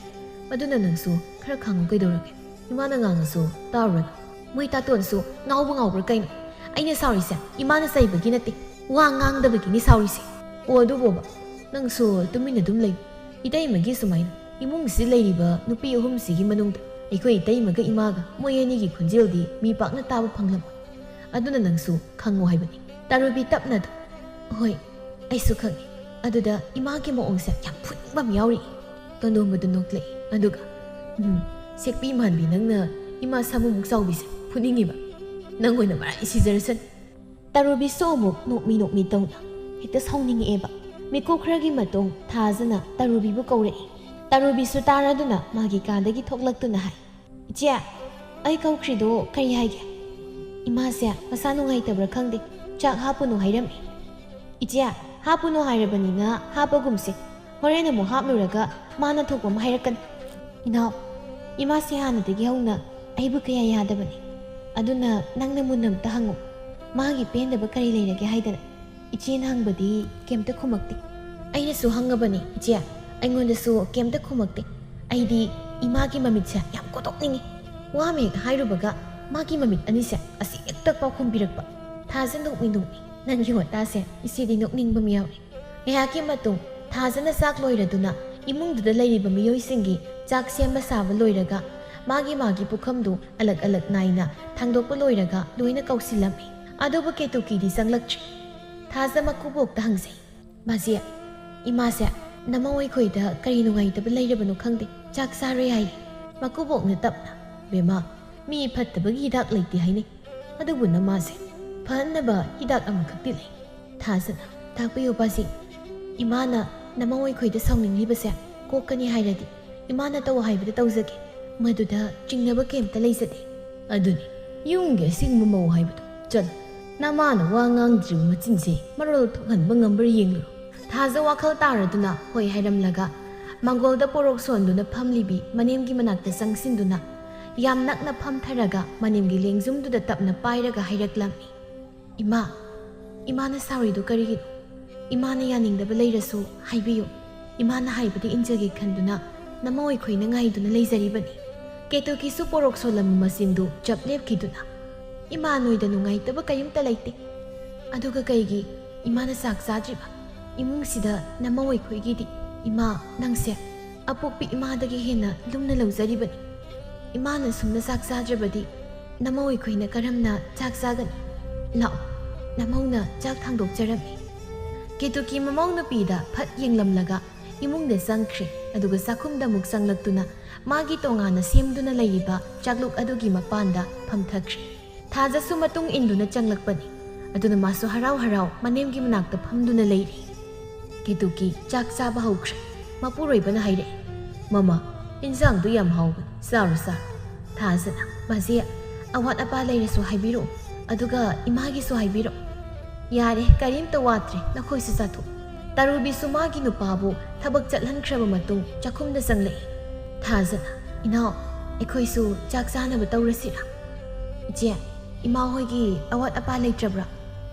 ꯑꯗꯨꯅ ꯅꯪꯁꯨ ꯈꯔ ꯈꯥꯡꯉꯨ ꯀꯩꯗꯧꯔꯒꯦ? ꯏꯃꯥꯅ ꯉꯥꯡꯉꯁꯨ ꯇꯥꯔꯨꯔꯅꯨ꯫ ꯃꯣꯏ ꯇꯥꯇꯣꯟꯁꯨ ꯉꯥꯎꯕ ꯉꯥꯎꯕ꯭ꯔꯥ ꯀꯩꯅꯣ? ꯑꯩꯅ ꯁꯥꯎꯔꯤꯁꯦ ꯏꯃꯥꯅ ꯆꯩꯕꯒꯤ ꯅꯠꯇꯦ, ꯋꯥ ꯉꯥꯡꯗꯕꯒꯤꯅꯤ ꯁꯥꯎꯔꯤꯁꯦ꯫ ꯑꯣ, ꯑꯗꯨꯕꯣꯕ, ꯅꯪꯁꯨ ꯇꯨꯃꯤꯟꯅ ꯑꯗꯨꯝ ꯂꯩ꯫ ꯏꯇꯩꯃꯒꯤ ꯁꯨꯃꯥꯏꯅ ꯏꯃꯨꯡꯁꯤ ꯂꯩꯔꯤꯕ ꯅꯨꯄꯤ ꯑꯍꯨꯝꯁꯤꯒꯤ ꯃꯅꯨꯡꯗ ꯑꯩꯈꯣꯏ ꯏꯇꯩꯃꯒ ꯏꯃꯥꯒ ꯃꯣꯏ ꯑꯅꯤꯒꯤ ꯈꯣꯟꯖꯦꯜꯗꯤ ꯃꯤ ꯄꯥꯛꯅ ꯇꯥꯕ ꯐꯪꯂꯝꯃꯣꯏ꯫ ꯑꯗꯨꯅ ꯅꯪꯁꯨ ꯈꯪꯉꯣ ꯍꯥꯏꯕꯅꯤ꯫ ꯇꯥꯔꯨꯕꯤ ꯇꯞꯅ ꯑꯗꯨꯝ, "ꯍꯣꯏ, ꯑꯩꯁꯨ ꯈꯪꯉꯤ꯫ ꯑꯗꯨꯗ ꯏꯃꯥꯒꯤ ꯃꯑꯣꯡꯁꯦ ꯌꯥꯝ ꯐꯨꯅꯤꯡꯕ ꯑꯃ ꯌꯥꯎꯔꯤ꯫" ꯇꯣꯟꯗꯣꯝꯕꯗꯨ ꯅꯣꯛꯂꯛꯏ꯫ ꯑꯗꯨꯒ, "ꯎꯝ, ꯁꯦꯛꯄꯤ ꯃꯥꯟꯕꯤ ꯅꯪꯅ ꯏꯃꯥ ꯁꯥꯃꯨꯃꯨꯛ ꯆꯥꯎꯕꯤꯁꯦ ꯐꯨꯅꯤꯡꯉꯤꯕ꯫ ꯅꯪ ꯑꯣꯏꯅ ꯃꯔꯥꯏ ꯁꯤꯖꯔꯁꯅꯤ꯫" ꯇꯥꯔꯨꯕꯤꯁꯨ ꯑꯃꯨꯛ ꯅꯣꯛꯃꯤ ꯅꯣꯛꯃꯤ ꯇꯧꯅ ꯍꯦꯛꯇ ꯁꯥꯎꯅꯤꯡꯉꯛꯑꯦꯕ꯫ ꯃꯤꯀꯨꯞ ꯈꯔꯒꯤ ꯃꯇꯨꯡ ꯊꯥꯖꯅ ꯇꯥꯔꯨꯕꯤꯕꯨ ꯀꯧꯔꯛꯏ꯫ ꯇꯥꯔꯨꯕꯤꯁꯨ ꯇꯥꯔꯗꯨꯅ ꯃꯥꯒꯤ ꯀꯥꯗꯒꯤ ꯊꯣꯛꯂꯛꯇꯨꯅ ꯍꯥꯏ, "ꯏꯆꯦ, ꯑꯩ ꯀꯧꯈ꯭ꯔꯤꯗꯣ ꯀꯔꯤ ꯍꯥꯏꯒꯦ?" "ꯏꯃꯥꯁꯦ ꯃꯁꯥ ꯅꯨꯡꯉꯥꯏꯇꯕ꯭ꯔꯥ ꯈꯪꯗꯦ, ꯆꯥꯛ ꯍꯥꯞꯄꯨꯅꯨ ꯍꯥꯏꯔꯝꯃꯤ꯫" "ꯏꯆꯦ, ꯍꯥꯞꯄꯨꯅꯨ ꯍꯥꯏꯔꯕꯅꯤꯅ ꯍꯥꯞꯄꯒꯨꯝꯁꯦ꯫ ꯍꯣꯔꯦꯟ ꯑꯃꯨꯛ ꯍꯥꯞꯂꯨꯔꯒ ꯃꯥꯅ ꯊꯣꯛꯄ ꯑꯃ ꯍꯥꯏꯔꯛꯀꯅꯤ꯫" "ꯏꯅꯥꯎ, ꯏꯃꯥꯁꯦ ꯍꯥꯟꯅꯗꯒꯤ ꯍꯧꯅ ꯑꯩꯕꯨ ꯀꯌꯥ ꯌꯥꯗꯕꯅꯤ꯫ ꯑꯗꯨꯅ ꯅꯪꯅ ꯃꯨꯟꯅ ꯑꯝꯇ ꯍꯪꯉꯨ꯫ ꯃꯥꯒꯤ ꯄꯦꯟꯗꯕ ꯀꯔꯤ ꯂꯩꯔꯒꯦ ꯍꯥꯏꯗꯅ?" ꯏꯆꯦꯅ ꯍꯪꯕꯗꯤ ꯀꯩꯝꯇ ꯈꯨꯝꯃꯛꯇꯦ꯫ ꯑꯩꯅꯁꯨ ꯍꯪꯉꯕꯅꯤ, ꯏꯆꯦ, ꯑꯩꯉꯣꯟꯗꯁꯨ ꯀꯩꯝꯇ ꯈꯨꯝꯃꯛꯇꯦ꯫ ꯑꯩꯗꯤ ꯏꯃꯥꯒꯤ ꯃꯃꯤꯠꯁꯦ ꯌꯥꯝ ꯀꯣꯠꯇꯣꯛꯅꯤꯡꯉꯤ꯫ ꯋꯥ ꯑꯃ ꯍꯦꯛ ꯍꯥꯏꯔꯨꯕꯒ ꯃꯥꯒꯤ ꯃꯃꯤꯠ ꯑꯅꯤꯁꯦ ꯑꯁꯤ ꯍꯦꯛꯇ ꯄꯥꯎꯈꯨꯝ ꯄꯤꯔꯛꯄ꯫ ꯊꯥꯖ ꯅꯣꯛꯃꯤ ꯅꯣꯛꯃꯤ꯫ ꯅꯪꯒꯤ ꯋꯥꯇꯥꯁꯦ ꯏꯆꯦꯗꯤ ꯅꯣꯛꯅꯤꯡꯕ ꯑꯃ ꯌꯥꯎꯔꯦ꯫ ꯉꯥꯏꯍꯥꯛꯀꯤ ꯃꯇꯨꯡ ꯊꯥꯖꯅ ꯆꯥꯛ ꯂꯣꯏꯔꯗꯨꯅ ꯏꯃꯨꯡꯗꯨꯗ ꯂꯩꯔꯤꯕ ꯃꯤꯑꯣꯏꯁꯤꯡꯒꯤ ꯆꯥꯛ ꯁꯦꯝꯕ ꯁꯥꯕ ꯂꯣꯏꯔꯒ ꯃꯥꯒꯤ ꯃꯥꯒꯤ ꯄꯨꯈꯝꯗꯨ ꯑꯂꯛ ꯑꯂꯛ ꯅꯥꯏꯅ ꯊꯥꯡꯗꯣꯛꯄ ꯂꯣꯏꯔꯒ ꯂꯣꯏꯅ ꯀꯧꯁꯤꯜꯂꯝꯃꯤ꯫ ꯑꯗꯨꯕꯨ ꯀꯦꯇꯨꯀꯤꯗꯤ ꯆꯪꯂꯛꯇ꯭ꯔꯤ꯫ ꯊꯥꯖ ꯃꯀꯨꯕꯣꯛꯇ ꯍꯪꯖꯩ꯫ "ꯃꯥꯁꯦ, ꯏꯃꯥꯁꯦ, ꯅꯃꯧ ꯑꯩꯈꯣꯏꯗ ꯀꯔꯤ ꯅꯨꯡꯉꯥꯏꯇꯕ ꯂꯩꯔꯕꯅꯣ ꯈꯪꯗꯦ, ꯆꯥꯛ ꯆꯥꯔꯣꯏ ꯍꯥꯏ꯫" ꯃꯀꯨꯕꯣꯛꯅ ꯇꯞꯅ, "ꯕꯦꯝꯃ, ꯃꯤ ꯐꯠꯇꯕꯒꯤ ꯍꯤꯗꯥꯛ ꯂꯩꯇꯦ ꯍꯥꯏꯅꯩ, ꯑꯗꯨꯕꯨ ꯅꯃꯥꯁꯦ ꯐꯍꯟꯅꯕ ꯍꯤꯗꯥꯛ ꯑꯃꯈꯛꯇꯤ ꯂꯩ꯫" ꯊꯥꯖꯅ, "ꯇꯥꯛꯄꯤꯌꯨ ꯄꯥꯖꯤ, ꯏꯃꯥꯅ ꯅꯃꯧ ꯑꯩꯈꯣꯏꯗ ꯁꯥꯎꯅꯤꯡꯂꯤꯕꯁꯦ ꯀꯣꯛꯀꯅꯤ ꯍꯥꯏꯔꯗꯤ ꯏꯃꯥꯅ ꯇꯧ ꯍꯥꯏꯕꯗ ꯇꯧꯖꯒꯦ, ꯃꯗꯨꯗ ꯆꯤꯡꯅꯕ ꯀꯩꯝꯇ ꯂꯩꯖꯗꯦ꯫" "ꯑꯗꯨꯅꯤ ꯌꯨꯝꯒꯤ ꯑꯁꯦꯡꯕ ꯃꯧ ꯍꯥꯏꯕꯗꯣ꯫ ꯆꯠꯂꯣ, ꯅꯃꯥꯅ ꯋꯥ ꯉꯥꯡꯗ꯭ꯔꯤꯕ ꯃꯆꯤꯟꯁꯦ ꯃꯔꯣꯜ ꯊꯣꯛꯍꯟꯕ ꯉꯝꯕ꯭ꯔꯥ ꯌꯦꯡꯂꯨꯔꯣ꯫" ꯊꯥꯖ ꯋꯥꯈꯜ ꯇꯥꯔꯗꯨꯅ ꯍꯣꯏ ꯍꯥꯏꯔꯝꯂꯒ ꯃꯥꯡꯒꯣꯜꯗ ꯄꯣꯔꯣꯛ ꯁꯣꯟꯗꯨꯅ ꯐꯝꯂꯤꯕꯤ ꯃꯅꯦꯝꯒꯤ ꯃꯅꯥꯛꯇ ꯆꯪꯁꯤꯟꯗꯨꯅ ꯌꯥꯝ ꯅꯛꯅ ꯐꯝꯊꯔꯒ ꯃꯅꯦꯝꯒꯤ ꯂꯦꯡꯖꯨꯝꯗꯨꯗ ꯇꯞꯅ ꯄꯥꯏꯔꯒ ꯍꯥꯏꯔꯛꯂꯝꯃꯤ, "ꯏꯃꯥ, ꯏꯃꯥꯅ ꯁꯥꯎꯔꯤꯗꯨ ꯀꯔꯤꯒꯤꯅꯣ? ꯏꯃꯥꯅ ꯌꯥꯅꯤꯡꯗꯕ ꯂꯩꯔꯁꯨ ꯍꯥꯏꯕꯤꯌꯨ꯫ ꯏꯃꯥꯅ ꯍꯥꯏꯕꯗꯤ ꯏꯟꯖꯒꯦ ꯈꯟꯗꯨꯅ ꯅꯃꯧ ꯑꯩꯈꯣꯏꯅ ꯉꯥꯏꯗꯨꯅ ꯂꯩꯖꯔꯤꯕꯅꯤ꯫" ꯀꯦꯇꯨꯀꯤꯁꯨ ꯄꯣꯔꯣꯛ ꯁꯣꯜꯂꯝꯕ ꯃꯆꯤꯟꯗꯨ ꯆꯞ ꯂꯦꯞꯈꯤꯗꯨꯅ, "ꯏꯃꯥ, ꯅꯣꯏꯗ ꯅꯨꯡꯉꯥꯏꯇꯕ ꯀꯔꯤꯝꯇ ꯂꯩꯇꯦ꯫ ꯑꯗꯨꯒ ꯀꯩꯒꯤ ꯏꯃꯥꯅ ꯆꯥꯛ ꯆꯥꯗ꯭ꯔꯤꯕ? ꯏꯃꯨꯡꯁꯤꯗ ꯅꯃꯧ ꯑꯩꯈꯣꯏꯒꯤꯗꯤ ꯏꯃꯥ, ꯅꯪꯁꯦ ꯑꯄꯣꯛꯄꯤ ꯏꯃꯥꯗꯒꯤ ꯍꯦꯟꯅ ꯂꯨꯝꯅ ꯂꯧꯖꯔꯤꯕꯅꯤ꯫ ꯏꯃꯥꯅ ꯁꯨꯝꯅ ꯆꯥꯛ ꯆꯥꯗ꯭ꯔꯕꯗꯤ ꯅꯃꯧ ꯑꯩꯈꯣꯏꯅ ꯀꯔꯝꯅ ꯆꯥꯛ ꯆꯥꯒꯅꯤ? ꯂꯥꯛꯑꯣ꯫" ꯅꯃꯧꯅ ꯆꯥꯛ ꯊꯥꯡꯗꯣꯛꯆꯔꯝꯃꯤ꯫ ꯀꯦꯇꯨꯀꯤ ꯃꯃꯧ ꯅꯨꯄꯤꯗ ꯐꯠ ꯌꯦꯡꯂꯝꯂꯒ ꯏꯃꯨꯡꯗ ꯆꯪꯈ꯭ꯔꯦ꯫ ꯑꯗꯨꯒ ꯆꯥꯛꯈꯨꯝꯗ ꯑꯃꯨꯛ ꯆꯪꯂꯛꯇꯨꯅ ꯃꯥꯒꯤ ꯇꯣꯉꯥꯟꯅ ꯁꯦꯝꯗꯨꯅ ꯂꯩꯔꯤꯕ ꯆꯥꯛꯂꯨꯛ ꯑꯗꯨꯒꯤ ꯃꯄꯥꯟꯗ ꯐꯝꯊꯈ꯭ꯔꯦ꯫ ꯊꯥꯖꯁꯨ ꯃꯇꯨꯡ ꯏꯟꯗꯨꯅ ꯆꯪꯂꯛꯄꯅꯤ꯫ ꯑꯗꯨꯅ ꯃꯥꯁꯨ ꯍꯔꯥꯎ ꯍꯔꯥꯎ ꯃꯅꯦꯝꯒꯤ ꯃꯅꯥꯛꯇ ꯐꯝꯗꯨꯅ ꯂꯩꯔꯤ꯫ ꯀꯦꯇꯨꯀꯤ ꯆꯥꯛ ꯆꯥꯕ ꯍꯧꯈ꯭ꯔꯦ꯫ ꯃꯄꯨꯔꯣꯏꯕꯅ ꯍꯥꯏꯔꯛꯑꯦ, "ꯃꯃꯥ, ꯏꯟꯁꯥꯡꯗꯨ ꯌꯥꯝ ꯍꯥꯎꯕꯅꯤ, ꯆꯥꯔꯣ, ꯆꯥꯔꯣ꯫" ꯊꯥꯖꯅ, "ꯃꯥꯁꯦ, ꯑꯋꯥꯠ ꯑꯄꯥ ꯂꯩꯔꯁꯨ ꯍꯥꯏꯕꯤꯔꯛꯑꯣ, ꯑꯗꯨꯒ ꯏꯃꯥꯒꯤꯁꯨ ꯍꯥꯏꯕꯤꯔꯛꯑꯣ꯫" "ꯌꯥꯔꯦ, ꯀꯔꯤꯝꯇ ꯋꯥꯠꯇ꯭ꯔꯦ, ꯅꯈꯣꯏꯁꯨ ꯆꯥꯊꯣꯛ꯫" ꯇꯔꯨꯕꯤꯁꯨ ꯃꯥꯒꯤ ꯅꯨꯄꯥꯕꯨ ꯊꯕꯛ ꯆꯠꯍꯟꯈ꯭ꯔꯕ ꯃꯇꯨꯡ ꯆꯥꯛꯈꯨꯝꯗ ꯆꯪꯂꯛꯏ꯫ ꯊꯥꯖꯅ, "ꯏꯅꯥꯎ, ꯑꯩꯈꯣꯏꯁꯨ ꯆꯥꯛ ꯆꯥꯅꯕ ꯇꯧꯔꯁꯤꯔꯥ?" "ꯏꯆꯦ, ꯏꯃꯥ ꯍꯣꯏꯒꯤ ꯑꯋꯥꯠ ꯑꯄꯥ ꯂꯩꯇ꯭ꯔꯕ꯭ꯔꯥ?"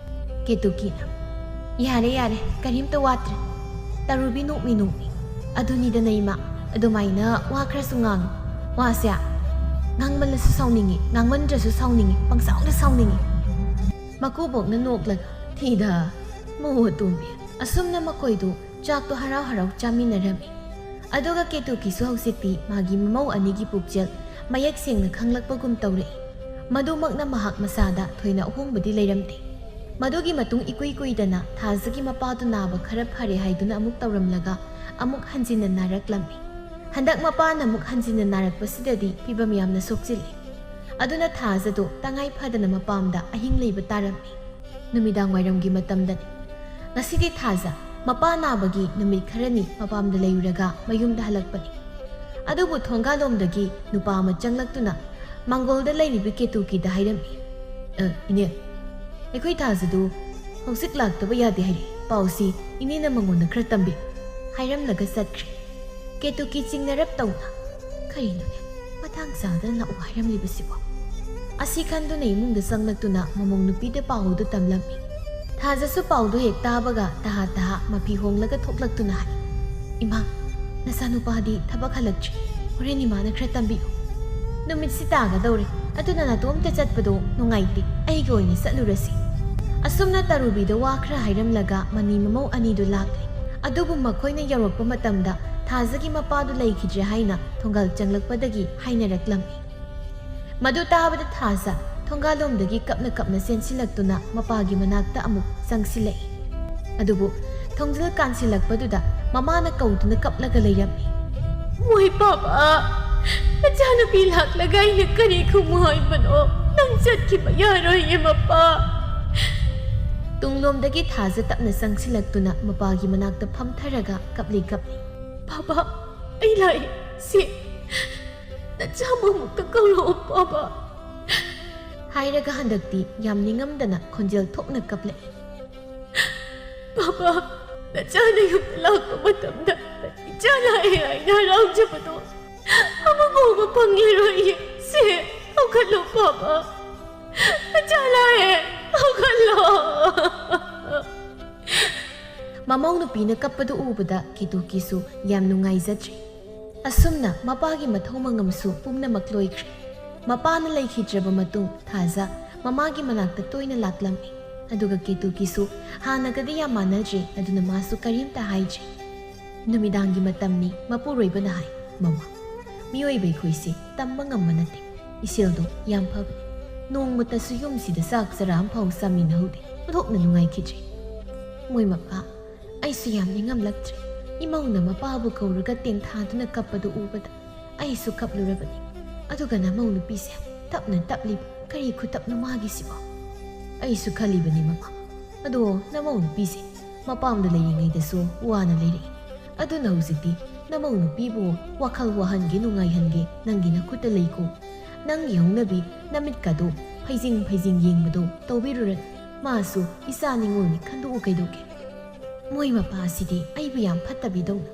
ꯀꯦꯇꯨꯀꯤꯅ, "ꯌꯥꯔꯦ, ꯌꯥꯔꯦ, ꯀꯔꯤꯝꯇ ꯋꯥꯠꯇ꯭ꯔꯦ꯫" ꯇꯔꯨꯕꯤ ꯅꯣꯛꯃꯤ ꯅꯣꯛꯃꯤ, "ꯑꯗꯨꯅꯤꯗꯅ ꯏꯃꯥ, ꯑꯗꯨꯃꯥꯏꯅ ꯋꯥ ꯈꯔꯁꯨ ꯉꯥꯡꯉꯨ꯫ ꯋꯥꯁꯦ ꯉꯥꯡꯃꯜꯂꯁꯨ ꯁꯥꯎꯅꯤꯡꯉꯤ, ꯉꯥꯡꯃꯟꯗ꯭ꯔꯁꯨ ꯁꯥꯎꯅꯤꯡꯉꯤ, ꯄꯪꯁꯥꯎꯗ ꯁꯥꯎꯅꯤꯡꯉꯤ꯫" ꯃꯀꯨꯕꯣꯛꯅ ꯅꯣꯛꯂꯒ, "ꯊꯤꯗ, ꯃꯧ ꯑꯇꯣꯝꯕꯤ꯫" ꯑꯁꯨꯝꯅ ꯃꯈꯣꯏꯗꯨ ꯆꯥꯛꯇꯣ ꯍꯔꯥꯎ ꯍꯔꯥꯎ ꯆꯥꯃꯤꯟꯅꯔꯝꯃꯤ꯫ ꯑꯗꯨꯒ ꯀꯦꯇꯨꯀꯤꯁꯨ ꯍꯧꯖꯤꯛꯇꯤ ꯃꯥꯒꯤ ꯃꯃꯧ ꯑꯅꯤꯒꯤ ꯄꯨꯛꯆꯦꯜ ꯃꯌꯦꯛ ꯁꯦꯡꯅ ꯈꯪꯂꯛꯄꯒꯨꯝ ꯇꯧꯔꯛꯏ꯫ ꯃꯗꯨꯃꯛꯅ ꯃꯍꯥꯛ ꯃꯁꯥꯗ ꯊꯣꯏꯅ ꯑꯍꯣꯡꯕꯗꯤ ꯂꯩꯔꯝꯗꯦ꯫ ꯃꯗꯨꯒꯤ ꯃꯇꯨꯡ ꯏꯀꯨꯏ ꯀꯨꯏꯗꯅ ꯊꯥꯖꯒꯤ ꯃꯄꯥꯗꯨ ꯅꯥꯕ ꯈꯔ ꯐꯔꯦ ꯍꯥꯏꯗꯨꯅ ꯑꯃꯨꯛ ꯇꯧꯔꯝꯂꯒ ꯑꯃꯨꯛ ꯍꯟꯖꯤꯟꯅ ꯅꯥꯔꯛꯂꯝꯃꯤ꯫ ꯍꯟꯗꯛ ꯃꯄꯥꯅ ꯑꯃꯨꯛ ꯍꯟꯖꯤꯟꯅ ꯅꯥꯔꯛꯄꯁꯤꯗꯗꯤ ꯐꯤꯕꯝ ꯌꯥꯝꯅ ꯁꯣꯛꯆꯤꯜꯂꯤ꯫ ꯑꯗꯨꯅ ꯊꯥꯖꯗꯣ ꯇꯉꯥꯏ ꯐꯗꯅ ꯃꯄꯥꯝꯗ ꯑꯍꯤꯡ ꯂꯩꯕ ꯇꯥꯔꯝꯃꯤ꯫ ꯅꯨꯃꯤꯗꯥꯡ ꯋꯥꯏꯔꯝꯒꯤ ꯃꯇꯝꯗꯅꯤ꯫ ꯉꯁꯤꯗꯤ ꯊꯥꯖ ꯃꯄꯥ ꯅꯥꯕꯒꯤ ꯅꯨꯃꯤꯠ ꯈꯔꯅꯤ ꯃꯄꯥꯝꯗ ꯂꯩꯔꯨꯔꯒ ꯃꯌꯨꯝꯗ ꯍꯜꯂꯛꯄꯅꯤ꯫ ꯑꯗꯨꯕꯨ ꯊꯣꯡꯒꯥꯂꯣꯝꯗꯒꯤ ꯅꯨꯄꯥ ꯑꯃ ꯆꯪꯂꯛꯇꯨꯅ ꯃꯥꯡꯒꯣꯜꯗ ꯂꯩꯔꯤꯕ ꯀꯦꯇꯨꯀꯤꯗ ꯍꯥꯏꯔꯝꯃꯤ, "ꯑ, ꯏꯅꯦ, ꯑꯩꯈꯣꯏ ꯊꯥꯖꯗꯨ ꯍꯧꯖꯤꯛ ꯂꯥꯛꯇꯕ ꯌꯥꯗꯦ ꯍꯥꯏꯔꯛꯏ꯫ ꯄꯥꯎꯁꯤ ꯏꯅꯦꯅ ꯃꯉꯣꯟꯗ ꯈꯔ ꯇꯝꯕꯤꯌꯨ" ꯍꯥꯏꯔꯝꯂꯒ ꯆꯠꯈ꯭ꯔꯦ꯫ ꯀꯦꯇꯨꯀꯤ ꯆꯤꯡꯅꯔꯞ ꯇꯧꯅ, "ꯀꯔꯤꯅꯣꯅꯦ, ꯃꯇꯥꯡ ꯆꯥꯗꯅ ꯂꯥꯛꯎ ꯍꯥꯏꯔꯝꯂꯤꯕꯁꯤꯕꯣ?" ꯑꯁꯤ ꯈꯟꯗꯨꯅ ꯏꯃꯨꯡꯗ ꯆꯪꯂꯛꯇꯨꯅ ꯃꯃꯧ ꯅꯨꯄꯤꯗ ꯄꯥꯎꯗꯨ ꯇꯝꯂꯝꯃꯤ꯫ ꯊꯥꯖꯁꯨ ꯄꯥꯎꯗꯨ ꯍꯦꯛ ꯇꯥꯕꯒ ꯇꯍꯥ ꯇꯍꯥ ꯃꯐꯤ ꯍꯣꯡꯂꯒ ꯊꯣꯛꯂꯛꯇꯨꯅ ꯍꯥꯏ, "ꯏꯃꯥ, ꯅꯆꯥꯅꯨꯄꯥꯗꯤ ꯊꯕꯛ ꯍꯜꯂꯛꯇ꯭ꯔꯤ꯫ ꯍꯣꯔꯦꯟ ꯏꯃꯥꯅ ꯈꯔ ꯇꯝꯕꯤꯌꯨ꯫ ꯅꯨꯃꯤꯠꯁꯤ ꯇꯥꯒꯗꯧꯔꯦ, ꯑꯗꯨꯅ ꯅꯇꯣꯝꯇ ꯆꯠꯄꯗꯣ ꯅꯨꯡꯉꯥꯏꯇꯦ꯫ ꯑꯩꯒ ꯑꯣꯏꯅ ꯆꯠꯂꯨꯔꯁꯤ꯫" ꯑꯁꯨꯝꯅ ꯇꯔꯨꯕꯤꯗ ꯋꯥ ꯈꯔ ꯍꯥꯏꯔꯝꯂꯒ ꯃꯅꯤ ꯃꯃꯧ ꯑꯅꯤꯗꯨ ꯂꯥꯛꯂꯦ꯫ ꯑꯗꯨꯕꯨ ꯃꯈꯣꯏꯅ ꯌꯧꯔꯛꯄ ꯃꯇꯝꯗ ꯊꯥꯖꯒꯤ ꯃꯄꯥꯗꯨ ꯂꯩꯈꯤꯗ꯭ꯔꯦ ꯍꯥꯏꯅ ꯊꯣꯡꯒꯥꯜ ꯆꯪꯂꯛꯄꯗꯒꯤ ꯍꯥꯏꯅꯔꯛꯂꯝꯃꯤ꯫ ꯃꯗꯨ ꯇꯥꯕꯗ ꯊꯥꯖ ꯊꯣꯡꯒꯥꯜꯂꯣꯝꯗꯒꯤ ꯀꯞꯅ ꯀꯞꯅ ꯆꯦꯟꯁꯤꯜꯂꯛꯇꯨꯅ ꯃꯄꯥꯒꯤ ꯃꯅꯥꯛꯇ ꯑꯃꯨꯛ ꯆꯪꯁꯤꯜꯂꯛꯏ꯫ ꯑꯗꯨꯕꯨ ꯊꯣꯡꯖꯤꯜ ꯀꯥꯟꯁꯤꯜꯂꯛꯄꯗꯨꯗ ꯃꯃꯥꯅ ꯀꯧꯗꯨꯅ ꯀꯞꯂꯒ ꯂꯩꯔꯝꯃꯤ꯫ "ꯃꯣꯏ ꯄꯥꯕ, ꯅꯆꯥꯅꯨꯄꯤ ꯂꯥꯛꯂꯒ ꯑꯩꯅ ꯀꯔꯤ ꯈꯨꯝꯃꯨ ꯍꯥꯏꯕꯅꯣ? ꯅꯪ ꯆꯠꯈꯤꯕ ꯌꯥꯔꯣꯏꯌꯦ ꯃꯄꯥ꯫" ꯇꯨꯡꯂꯣꯝꯗꯒꯤ ꯊꯥꯖ ꯇꯞꯅ ꯆꯪꯁꯤꯜꯂꯛꯇꯨꯅ ꯃꯄꯥꯒꯤ ꯃꯅꯥꯛꯇ ꯐꯝꯊꯔꯒ ꯀꯞꯂꯤ ꯀꯞꯂꯤ꯫ "ꯄꯥꯕ, ꯑꯩ ꯂꯥꯛꯑꯦ꯫ ꯁꯤ ꯅꯆꯥ ꯃꯃꯨꯛꯇ ꯀꯧꯔꯛꯑꯣ ꯄꯥꯕ꯫" ꯍꯥꯏꯔꯒ ꯍꯟꯗꯛꯇꯤ ꯌꯥꯝ ꯅꯤꯡꯉꯝꯗꯅ ꯈꯣꯟꯖꯦꯜ ꯊꯣꯛꯅ ꯀꯞꯂꯛꯏ꯫ "ꯄꯥꯕ, ꯅꯆꯥꯅ ꯌꯨꯝꯗ ꯂꯥꯛꯄ ꯃꯇꯝꯗ ꯏꯆꯥ ꯂꯥꯛꯑꯦ ꯍꯥꯏꯅ ꯍꯔꯥꯎꯖꯕꯗꯣ ꯑꯃꯐꯥꯎꯕ ꯐꯪꯂꯔꯣꯏꯌꯦ꯫ ꯁꯦ, ꯍꯧꯒꯠꯂꯣ ꯄꯥꯕ꯫ ꯅꯆꯥ ꯂꯥꯛꯑꯦ, ꯍꯧꯒꯠꯂꯣ꯫" ꯃꯃꯧ ꯅꯨꯄꯤꯅ ꯀꯞꯄꯗꯨ ꯎꯕꯗ ꯀꯦꯇꯨꯀꯤꯁꯨ ꯌꯥꯝ ꯅꯨꯡꯉꯥꯏꯖꯗ꯭ꯔꯦ꯫ ꯑꯁꯨꯝꯅ ꯃꯄꯥꯒꯤ ꯃꯊꯧ ꯃꯉꯝꯁꯨ ꯄꯨꯝꯅꯃꯛ ꯂꯣꯏꯈ꯭ꯔꯦ꯫ ꯃꯄꯥꯅ ꯂꯩꯈꯤꯗ꯭ꯔꯕ ꯃꯇꯨꯡ ꯊꯥꯖ ꯃꯃꯥꯒꯤ ꯃꯅꯥꯛꯇ ꯇꯣꯏꯅ ꯂꯥꯛꯂꯝꯃꯤ꯫ ꯑꯗꯨꯒ ꯀꯦꯇꯨꯀꯤꯁꯨ ꯍꯥꯟꯅꯒꯗꯤ ꯌꯥꯝ ꯃꯥꯟꯅꯗ꯭ꯔꯦ, ꯑꯗꯨꯅ ꯃꯥꯁꯨ ꯀꯔꯤꯝꯇ ꯍꯥꯏꯗ꯭ꯔꯦ꯫ ꯅꯨꯃꯤꯗꯥꯡꯒꯤ ꯃꯇꯝꯅꯤ꯫ ꯃꯄꯨꯔꯣꯏꯕꯅ ꯍꯥꯏ, "ꯃꯃꯥ, ꯃꯤꯑꯣꯏꯕ ꯑꯩꯈꯣꯏꯁꯦ ꯇꯝꯕ ꯉꯝꯕ ꯅꯠꯇꯦ꯫ ꯏꯆꯦꯜꯗꯣ ꯌꯥꯝ ꯐꯕꯅꯤ꯫ ꯅꯣꯡꯃꯇꯁꯨ ꯌꯨꯝꯁꯤꯗ ꯆꯥꯛ ꯆꯔꯥ ꯑꯃꯐꯥꯎ ꯆꯥꯃꯤꯟꯅꯍꯧꯗꯦ꯫ ꯑꯣꯟꯊꯣꯛꯅ ꯅꯨꯡꯉꯥꯏꯈꯤꯗ꯭ꯔꯦ꯫ ꯃꯣꯏ ꯃꯄꯥ, ꯑꯩꯁꯨ ꯌꯥꯝ ꯅꯤꯡꯉꯝꯂꯛꯇ꯭ꯔꯦ꯫ ꯏꯃꯧꯅ ꯃꯄꯥꯕꯨ ꯀꯧꯔꯒ ꯇꯦꯡꯊꯥꯗꯨꯅ ꯀꯞꯄꯗꯨ ꯎꯕꯗ ꯑꯩꯁꯨ ꯀꯞꯂꯨꯔꯕꯅꯤ꯫ ꯑꯗꯨꯒ ꯅꯃꯧ ꯅꯨꯄꯤꯁꯦ ꯇꯞꯅ ꯇꯞꯂꯤꯕ, ꯀꯔꯤ ꯈꯨꯇꯞꯅꯣ ꯃꯥꯒꯤꯁꯤꯕꯣ? ꯑꯩꯁꯨ ꯈꯜꯂꯤꯕꯅꯤ ꯃꯃꯥ꯫ ꯑꯗꯣ ꯅꯃꯧ ꯅꯨꯄꯤꯁꯦ ꯃꯄꯥꯝꯗ ꯂꯩꯔꯤꯉꯩꯗꯁꯨ ꯋꯥꯅ ꯂꯩꯔꯛꯏ꯫ ꯑꯗꯨꯅ ꯍꯧꯖꯤꯛꯇꯤ ꯅꯃꯧ ꯅꯨꯄꯤꯕꯨ ꯋꯥꯈꯜ ꯋꯥꯍꯟꯒꯦ ꯅꯨꯡꯉꯥꯏꯍꯟꯒꯦ ꯅꯪꯒꯤ ꯅꯈꯨꯠꯇ ꯂꯩꯀꯣ꯫ ꯅꯪꯒꯤ ꯍꯧꯅꯕꯤ ꯅꯃꯤꯠꯀꯗꯣ ꯐꯩꯖꯤꯡ ꯐꯩꯖꯤꯡ ꯌꯦꯡꯕꯗꯣ ꯇꯧꯕꯤꯔꯨꯔꯅꯨ꯫ ꯃꯥꯁꯨ ꯏꯆꯥ ꯅꯤꯉꯣꯜꯅꯤ ꯈꯟꯗꯣꯛꯎ ꯀꯩꯗꯧꯒꯦ? ꯃꯣꯏ ꯃꯄꯥꯁꯤꯗꯤ ꯑꯩꯕꯨ ꯌꯥꯝ ꯐꯠꯇꯕꯤꯗꯧꯅ꯫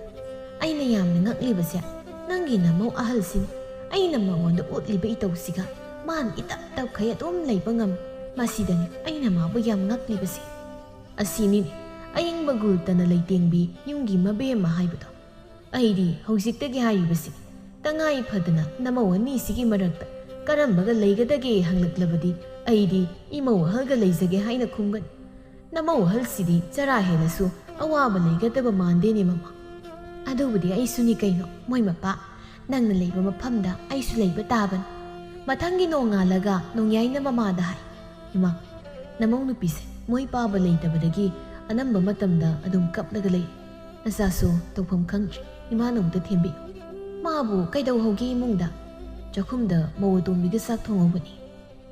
ꯑꯩꯅ ꯌꯥꯝꯅ ꯉꯛꯂꯤꯕꯁꯦ ꯅꯪꯒꯤ ꯅꯃꯧ ꯑꯍꯜꯁꯤꯅꯤ꯫ ꯑꯩꯅ ꯃꯉꯣꯟꯗ ꯎꯠꯂꯤꯕ ꯏꯇꯧꯁꯤꯒ ꯃꯥꯅ ꯏꯇꯞ ꯇꯞꯈꯩ ꯑꯗꯨꯝ ꯂꯩꯕ ꯉꯝꯃꯤ꯫ ꯃꯁꯤꯗꯅꯤ ꯑꯩꯅ ꯃꯥꯕꯨ ꯌꯥꯝ ꯉꯛꯂꯤꯕꯁꯦ꯫ ꯑꯁꯤꯅꯤꯅꯦ ꯑꯏꯪꯕ ꯒꯨꯜꯇꯅ ꯂꯩꯇꯦꯡꯕꯤ ꯌꯨꯝꯒꯤ ꯃꯕꯦꯝꯃ ꯍꯥꯏꯕꯗꯣ꯫ ꯑꯩꯗꯤ ꯍꯧꯖꯤꯛꯇꯒꯤ ꯍꯥꯏꯔꯤꯕꯁꯤ ꯇꯉꯥꯏ ꯐꯗꯅ ꯅꯃꯧ ꯑꯅꯤꯁꯤꯒꯤ ꯃꯔꯛꯇ ꯀꯔꯝꯕꯒ ꯂꯩꯒꯗꯒꯦ ꯍꯪꯂꯛꯂꯕꯗꯤ ꯑꯩꯗꯤ ꯏꯃꯧ ꯑꯍꯜꯒ ꯂꯩꯖꯒꯦ ꯍꯥꯏꯅ ꯈꯨꯝꯒꯅꯤ꯫ ꯅꯃꯧ ꯑꯍꯜꯁꯤꯗꯤ ꯆꯔꯥ ꯍꯦꯜꯂꯁꯨ ꯑꯋꯥꯕ ꯂꯩꯒꯗꯕ ꯃꯥꯟꯗꯦꯅꯦ ꯃꯃꯥ꯫ ꯑꯗꯨꯕꯨꯗꯤ ꯑꯩꯁꯨꯅꯤ ꯀꯩꯅꯣ, ꯃꯣꯏ ꯃꯄꯥ꯫ ꯅꯪꯅ ꯂꯩꯕ ꯃꯐꯝꯗ ꯑꯩꯁꯨ ꯂꯩꯕ ꯇꯥꯕꯅꯤ꯫ ꯃꯊꯪꯒꯤ ꯅꯣꯡꯉꯥꯜꯂꯒ ꯅꯣꯡꯌꯥꯏꯅ ꯃꯃꯥꯗ ꯍꯥꯏ, "ꯏꯃꯥ, ꯅꯃꯧ ꯅꯨꯄꯤꯁꯦ ꯃꯣꯏ ꯄꯥꯕ ꯂꯩꯇꯕꯗꯒꯤ ꯑꯅꯝꯕ ꯃꯇꯝꯗ ꯑꯗꯨꯝ ꯀꯞꯂꯒ ꯂꯩ꯫ ꯅꯆꯥꯁꯨ ꯇꯧꯐꯝ ꯈꯪꯗ꯭ꯔꯦ꯫ ꯏꯃꯥꯅ ꯑꯃꯨꯛꯇ ꯊꯦꯝꯕꯤꯌꯨ꯫ ꯃꯥꯕꯨ ꯀꯩꯗꯧꯍꯧꯒꯦ ꯏꯃꯨꯡꯗ? ꯆꯥꯛꯈꯨꯝꯗ ꯃꯧ ꯑꯇꯣꯝꯕꯤꯒ ꯆꯥꯛ ꯊꯣꯡꯍꯧꯕꯅꯤ꯫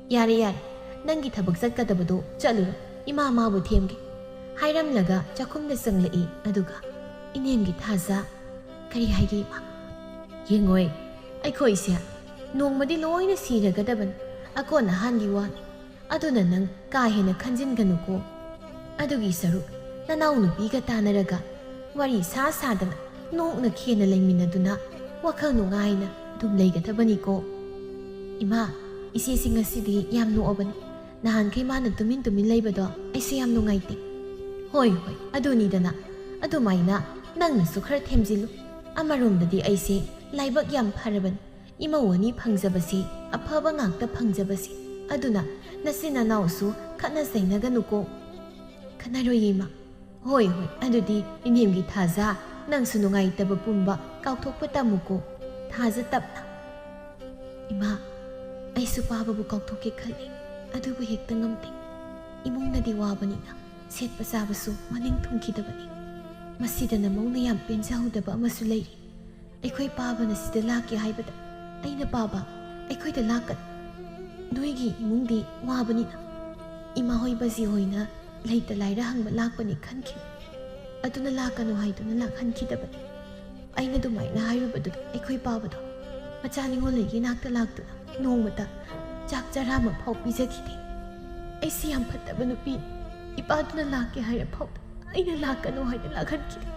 ꯌꯥꯔꯦ, ꯌꯥꯔꯦ, ꯅꯪꯒꯤ ꯊꯕꯛ ꯆꯠꯀꯗꯕꯗꯣ ꯆꯠꯂꯨꯔꯣ, ꯏꯃꯥ ꯃꯥꯕꯨ ꯊꯦꯝꯒꯦ" ꯍꯥꯏꯔꯝꯂꯒ ꯆꯥꯛꯈꯨꯝꯗ ꯆꯪꯂꯛꯏ꯫ ꯑꯗꯨꯒ, "ꯏꯅꯦꯝꯒꯤ ꯊꯥꯖ, ꯀꯔꯤ ꯍꯥꯏꯒꯦ ꯏꯃꯥ?" "ꯌꯦꯡꯉꯣꯏ, ꯑꯩꯈꯣꯏꯁꯦ ꯅꯣꯡꯃꯗꯤ ꯂꯣꯏꯅ ꯁꯤꯔꯒꯗꯕꯅꯤ, ꯑꯀꯣꯟ ꯑꯍꯥꯟꯒꯤ ꯋꯥꯅꯤ꯫ ꯑꯗꯨꯅ ꯅꯪ ꯀꯥ ꯍꯦꯟꯅ ꯈꯟꯖꯤꯟꯒꯅꯨꯀꯣ꯫ ꯑꯗꯨꯒꯤ ꯁꯔꯨꯛ ꯅꯅꯥꯎ ꯅꯨꯄꯤꯒ ꯇꯥꯟꯅꯔꯒ ꯋꯥꯔꯤ ꯁꯥ ꯁꯥꯗꯅ ꯅꯣꯛꯅ ꯈꯦꯅ ꯂꯩꯃꯤꯟꯅꯗꯨꯅ ꯋꯥꯈꯜ ꯅꯨꯡꯉꯥꯏꯅ ꯑꯗꯨꯝ ꯂꯩꯒꯗꯕꯅꯤꯀꯣ꯫ ꯏꯃꯥ, ꯏꯆꯦꯁꯤ ꯉꯁꯤꯗꯤ ꯌꯥꯝ ꯅꯣꯛꯑꯕꯅꯤ꯫ ꯅꯍꯥꯟꯈꯩ ꯃꯥꯅ ꯇꯨꯃꯤꯟ ꯇꯨꯃꯤꯟ ꯂꯩꯕꯗꯣ ꯑꯩꯁꯨ ꯌꯥꯝ ꯅꯨꯡꯉꯥꯏꯇꯦ"꯫ "ꯍꯣꯏ, ꯍꯣꯏ, ꯑꯗꯨꯅꯤꯗꯅ꯫ ꯑꯗꯨꯃꯥꯏꯅ ꯅꯪꯅꯁꯨ ꯈꯔ ꯊꯦꯝꯖꯤꯜꯂꯨ꯫ ꯑꯃꯔꯣꯝꯗꯗꯤ ꯑꯩꯁꯦ ꯂꯥꯏꯕꯛ ꯌꯥꯝ ꯐꯔꯕꯅꯤ꯫ ꯏꯃꯧ ꯑꯅꯤ ꯐꯪꯖꯕꯁꯤ, ꯑꯐꯕ ꯉꯥꯛꯇ ꯐꯪꯖꯕꯁꯤ꯫ ꯑꯗꯨꯅ ꯅꯆꯤꯟ ꯅꯅꯥꯎꯁꯨ ꯈꯠꯅ ꯆꯩꯅꯒꯅꯨꯀꯣ"꯫ "ꯈꯠꯅꯔꯣꯏꯌꯦ ꯏꯃꯥ"꯫ "ꯍꯣꯏ, ꯍꯣꯏ, ꯑꯗꯨꯗꯤ ꯏꯅꯦꯝꯒꯤ ꯊꯥꯖ, ꯅꯪꯁꯨ ꯅꯨꯡꯉꯥꯏꯇꯕ ꯄꯨꯝꯕ ꯀꯥꯎꯊꯣꯛꯄ ꯇꯝꯃꯨꯀꯣ꯫ ꯊꯥꯖ ꯇꯞꯅ"꯫ "ꯏꯃꯥ, ꯑꯩꯁꯨ ꯄꯥꯕꯕꯨ ꯀꯥꯎꯊꯣꯛꯀꯦ ꯈꯜꯂꯤ, ꯑꯗꯨꯕꯨ ꯍꯦꯛꯇ ꯉꯝꯗꯦ꯫ ꯏꯃꯨꯡ ꯅꯗꯤ ꯋꯥꯕꯅꯤꯅ ꯁꯦꯠꯄ ꯆꯥꯕꯁꯨ ꯃꯅꯤꯡ ꯊꯨꯡꯈꯤꯗꯕꯅꯤ꯫ ꯃꯁꯤꯗ ꯅꯃꯧꯅ ꯌꯥꯝ ꯄꯦꯟꯖꯍꯧꯗꯕ ꯑꯃꯁꯨ ꯂꯩꯔꯤ꯫ ꯑꯩꯈꯣꯏ ꯄꯥꯕꯅ ꯁꯤꯗ ꯂꯥꯛꯀꯦ ꯍꯥꯏꯕꯗ ꯑꯩꯅ ꯄꯥꯕ ꯑꯩꯈꯣꯏꯗ ꯂꯥꯛꯀꯅꯨ꯫ ꯅꯣꯏꯒꯤ ꯏꯃꯨꯡꯗꯤ ꯋꯥꯕꯅꯤꯅ ꯏꯃꯥ ꯍꯣꯏ ꯕꯖꯤ ꯍꯣꯏꯅ ꯂꯩꯇ ꯂꯥꯏꯔ ꯍꯪꯕ ꯂꯥꯛꯄꯅꯤ ꯈꯟꯈꯤ꯫ ꯑꯗꯨꯅ ꯂꯥꯛꯀꯅꯨ ꯍꯥꯏꯗꯨꯅ ꯂꯥꯛꯍꯟꯈꯤꯗꯕꯅꯤ꯫ ꯑꯩꯅ ꯑꯗꯨꯃꯥꯏꯅ ꯍꯥꯏꯔꯨꯕꯗꯨꯗ ꯑꯩꯈꯣꯏ ꯄꯥꯕꯗꯣ ꯃꯆꯥ ꯅꯤꯉꯣꯜ ꯑꯩꯒꯤ ꯏꯅꯥꯛꯇ ꯂꯥꯛꯇꯨꯅ ꯅꯣꯡꯃꯇ ꯆꯥꯛ ꯆꯔꯥ ꯑꯃ ꯐꯥꯎ ꯄꯤꯖꯈꯤꯗꯦ꯫ ꯑꯩꯁꯤ ꯌꯥꯝ ꯐꯠꯇꯕ ꯅꯨꯄꯤꯅꯤ꯫ ꯏꯄꯥꯗꯨꯅ ꯂꯥꯛꯀꯦ ꯍꯥꯏꯔ ꯐꯥꯎꯗ ꯑꯩꯅ ꯂꯥꯛꯀꯅꯨ ꯍꯥꯏꯅ ꯂꯥꯛꯍꯟꯈꯤꯗꯦ꯫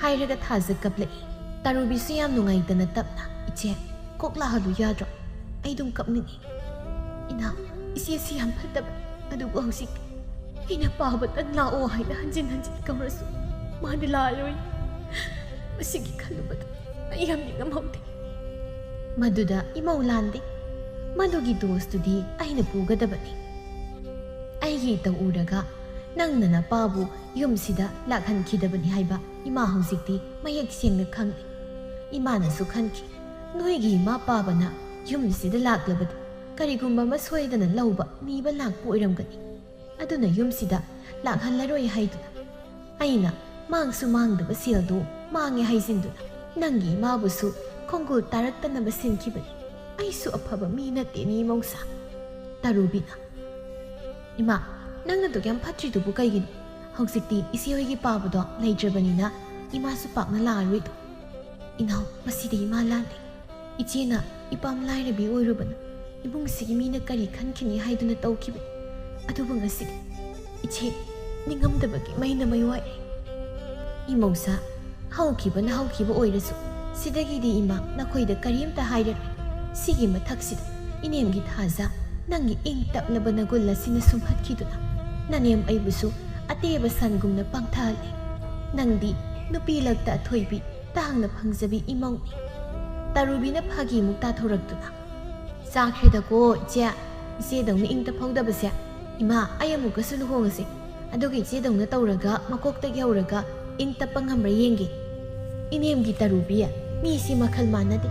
ꯍꯥꯏꯔꯒ ꯊꯥꯖ ꯀꯞꯂꯛꯏ꯫ ꯇꯥꯔꯨꯕꯤꯁꯨ ꯌꯥꯝ ꯅꯨꯡꯉꯥꯏꯇꯅ ꯇꯞꯅ, "ꯏꯆꯦ, ꯀꯣꯛ ꯂꯥꯛꯍꯜꯂꯨ ꯌꯥꯗ꯭ꯔꯣ? ꯑꯩ ꯑꯗꯨꯝ ꯀꯞꯅꯤꯡꯉꯤ꯫ ꯏꯅꯥꯎ, ꯏꯆꯦꯁꯤ ꯌꯥꯝ ꯐꯠꯇꯕꯅꯤ, ꯑꯗꯨꯕꯨ ꯍꯧꯖꯤꯛ ꯑꯩꯅ ꯄꯥꯕꯗ ꯂꯥꯛꯑꯣ ꯍꯥꯏꯅ ꯍꯟꯖꯤꯟ ꯍꯟꯖꯤꯟ ꯀꯧꯔꯁꯨ ꯃꯥꯗꯤ ꯂꯥꯛꯑꯔꯣꯏ꯫ ꯃꯁꯤꯒꯤ ꯈꯜꯂꯨꯕꯗ ꯑꯩ ꯌꯥꯝ ꯅꯤꯡꯉꯝꯍꯧꯗꯦ꯫" ꯃꯗꯨꯗ ꯏꯃꯧ ꯂꯥꯟꯗꯦ꯫ ꯃꯗꯨꯒꯤ ꯗꯣꯁꯇꯨꯗꯤ ꯑꯩꯅ ꯄꯨꯒꯗꯕꯅꯤ꯫ ꯑꯩꯒꯤ ꯏꯇꯧ ꯎꯔꯒ ꯅꯪꯅ ꯅꯄꯥꯕꯨ ꯌꯨꯝꯁꯤꯗ ꯂꯥꯛꯍꯟꯈꯤꯗꯕꯅꯤ ꯍꯥꯏꯕ ꯏꯃꯥ ꯍꯧꯖꯤꯛꯇꯤ ꯃꯌꯦꯛ ꯁꯦꯡꯅ ꯈꯪꯂꯦ꯫ ꯏꯃꯥꯅꯁꯨ ꯈꯟꯈꯤ, ꯅꯣꯏꯒꯤ ꯏꯃꯥ ꯄꯥꯕꯅ ꯌꯨꯝꯁꯤꯗ ꯂꯥꯛꯂꯕꯗꯤ ꯀꯔꯤꯒꯨꯝꯕ ꯑꯃ ꯁꯣꯏꯗꯅ ꯂꯧꯕ ꯅꯤꯕ ꯂꯥꯛꯄ ꯑꯣꯏꯔꯝꯒꯅꯤ꯫ ꯑꯗꯨꯅ ꯌꯨꯝꯁꯤꯗ ꯂꯥꯛꯍꯜꯂꯔꯣꯏ ꯍꯥꯏꯗꯨꯅ ꯑꯩꯅ ꯃꯥꯡꯁꯨ ꯃꯥꯡꯗꯕ ꯁꯦꯜꯗꯨ ꯃꯥꯡꯉꯦ ꯍꯥꯏꯖꯤꯟꯗꯨꯅ ꯅꯪꯒꯤ ꯏꯃꯥꯕꯨꯁꯨ ꯈꯣꯡꯒꯨꯜ ꯇꯥꯔꯛꯇꯅꯕ ꯁꯤꯟꯈꯤꯕꯅꯤ꯫ ꯑꯩꯁꯨ ꯑꯐꯕ ꯃꯤ ꯅꯠꯇꯦꯅꯦ ꯏꯃꯧꯁꯥ꯫ ꯇꯔꯨꯕꯤꯅ, "ꯏꯃꯥ, ꯅꯪꯅ ꯑꯗꯨꯛ ꯌꯥꯝ ꯐꯠꯇ꯭ꯔꯤꯗꯨꯕꯨ ꯀꯩꯒꯤꯅꯣ? ꯍꯧꯖꯤꯛꯇꯤ ꯏꯆꯦ ꯍꯣꯏꯒꯤ ꯄꯥꯕꯗꯣ ꯂꯩꯇ꯭ꯔꯕꯅꯤꯅ ꯏꯃꯥꯁꯨ ꯄꯥꯛꯅ ꯂꯥꯛꯑꯔꯣꯏꯗꯣ꯫" "ꯏꯅꯥꯎ, ꯃꯁꯤꯗꯤ ꯏꯃꯥ ꯂꯥꯟꯗꯦ꯫ ꯏꯆꯦꯅ ꯏꯄꯥꯝ ꯂꯥꯏꯔꯕꯤ ꯑꯣꯏꯔꯨꯕꯅ ꯏꯃꯨꯡꯁꯤꯒꯤ ꯃꯤꯅ ꯀꯔꯤ ꯈꯟꯈꯤꯅꯤ ꯍꯥꯏꯗꯨꯅ ꯇꯧꯈꯤꯕꯅꯤ꯫ ꯑꯗꯨꯕꯨ ꯉꯁꯤꯗꯤ ꯏꯆꯦ ꯅꯤꯡꯉꯝꯗꯕꯒꯤ ꯃꯩꯅ ꯃꯩ ꯋꯥꯏꯔꯦ꯫" "ꯏꯃꯧꯁꯥ, ꯍꯧꯈꯤꯕꯅ ꯍꯧꯈꯤꯕ ꯑꯣꯏꯔꯁꯨ, ꯁꯤꯗꯒꯤꯗꯤ ꯏꯃꯥ ꯅꯈꯣꯏꯗ ꯀꯔꯤꯝꯇ ꯍꯥꯏꯔꯔꯣꯏ꯫ ꯁꯤꯒꯤ ꯃꯊꯛꯁꯤꯗ ꯏꯅꯦꯝꯒꯤ ꯊꯥꯖ, ꯅꯪꯒꯤ ꯏꯪ ꯇꯞꯂꯕ ꯅꯒꯨꯜ ꯑꯁꯤꯅ ꯁꯨꯝꯍꯠꯈꯤꯗꯨꯅ ꯅꯅꯦꯝ ꯑꯩꯕꯨꯁꯨ ꯑꯇꯦꯕ ꯁꯟꯒꯨꯝꯅ ꯄꯥꯡꯊꯍꯜꯂꯦ꯫ ꯅꯪꯗꯤ ꯅꯨꯄꯤ ꯂꯛꯇ ꯑꯊꯣꯏꯕꯤ, ꯇꯥꯡꯅ ꯐꯪꯖꯕꯤ ꯏꯃꯧꯅꯤ꯫" ꯇꯔꯨꯕꯤꯅ ꯐꯥꯒꯤꯃꯨꯛ ꯇꯥꯊꯣꯔꯛꯇꯨꯅ, "ꯆꯥꯈ꯭ꯔꯦꯗꯀꯣ ꯏꯆꯦ, ꯏꯆꯦꯗꯧꯅ ꯏꯪ ꯇꯞꯍꯧꯗꯕꯁꯦ꯫ ꯏꯃꯥ, ꯑꯩ ꯑꯃꯨꯛꯀꯁꯨ ꯂꯨꯍꯣꯡꯉꯁꯤ꯫ ꯑꯗꯨꯒ ꯏꯆꯦꯗꯧꯅ ꯇꯧꯔꯒ ꯃꯀꯣꯛꯇꯒꯤ ꯍꯧꯔꯒ ꯏꯪ ꯇꯞꯄ ꯉꯝꯕ꯭ꯔꯥ ꯌꯦꯡꯒꯦ꯫" "ꯏꯅꯦꯝꯒꯤ ꯇꯔꯨꯕꯤ, ꯃꯤꯁꯤ ꯃꯈꯜ ꯃꯥꯟꯅꯗꯦ꯫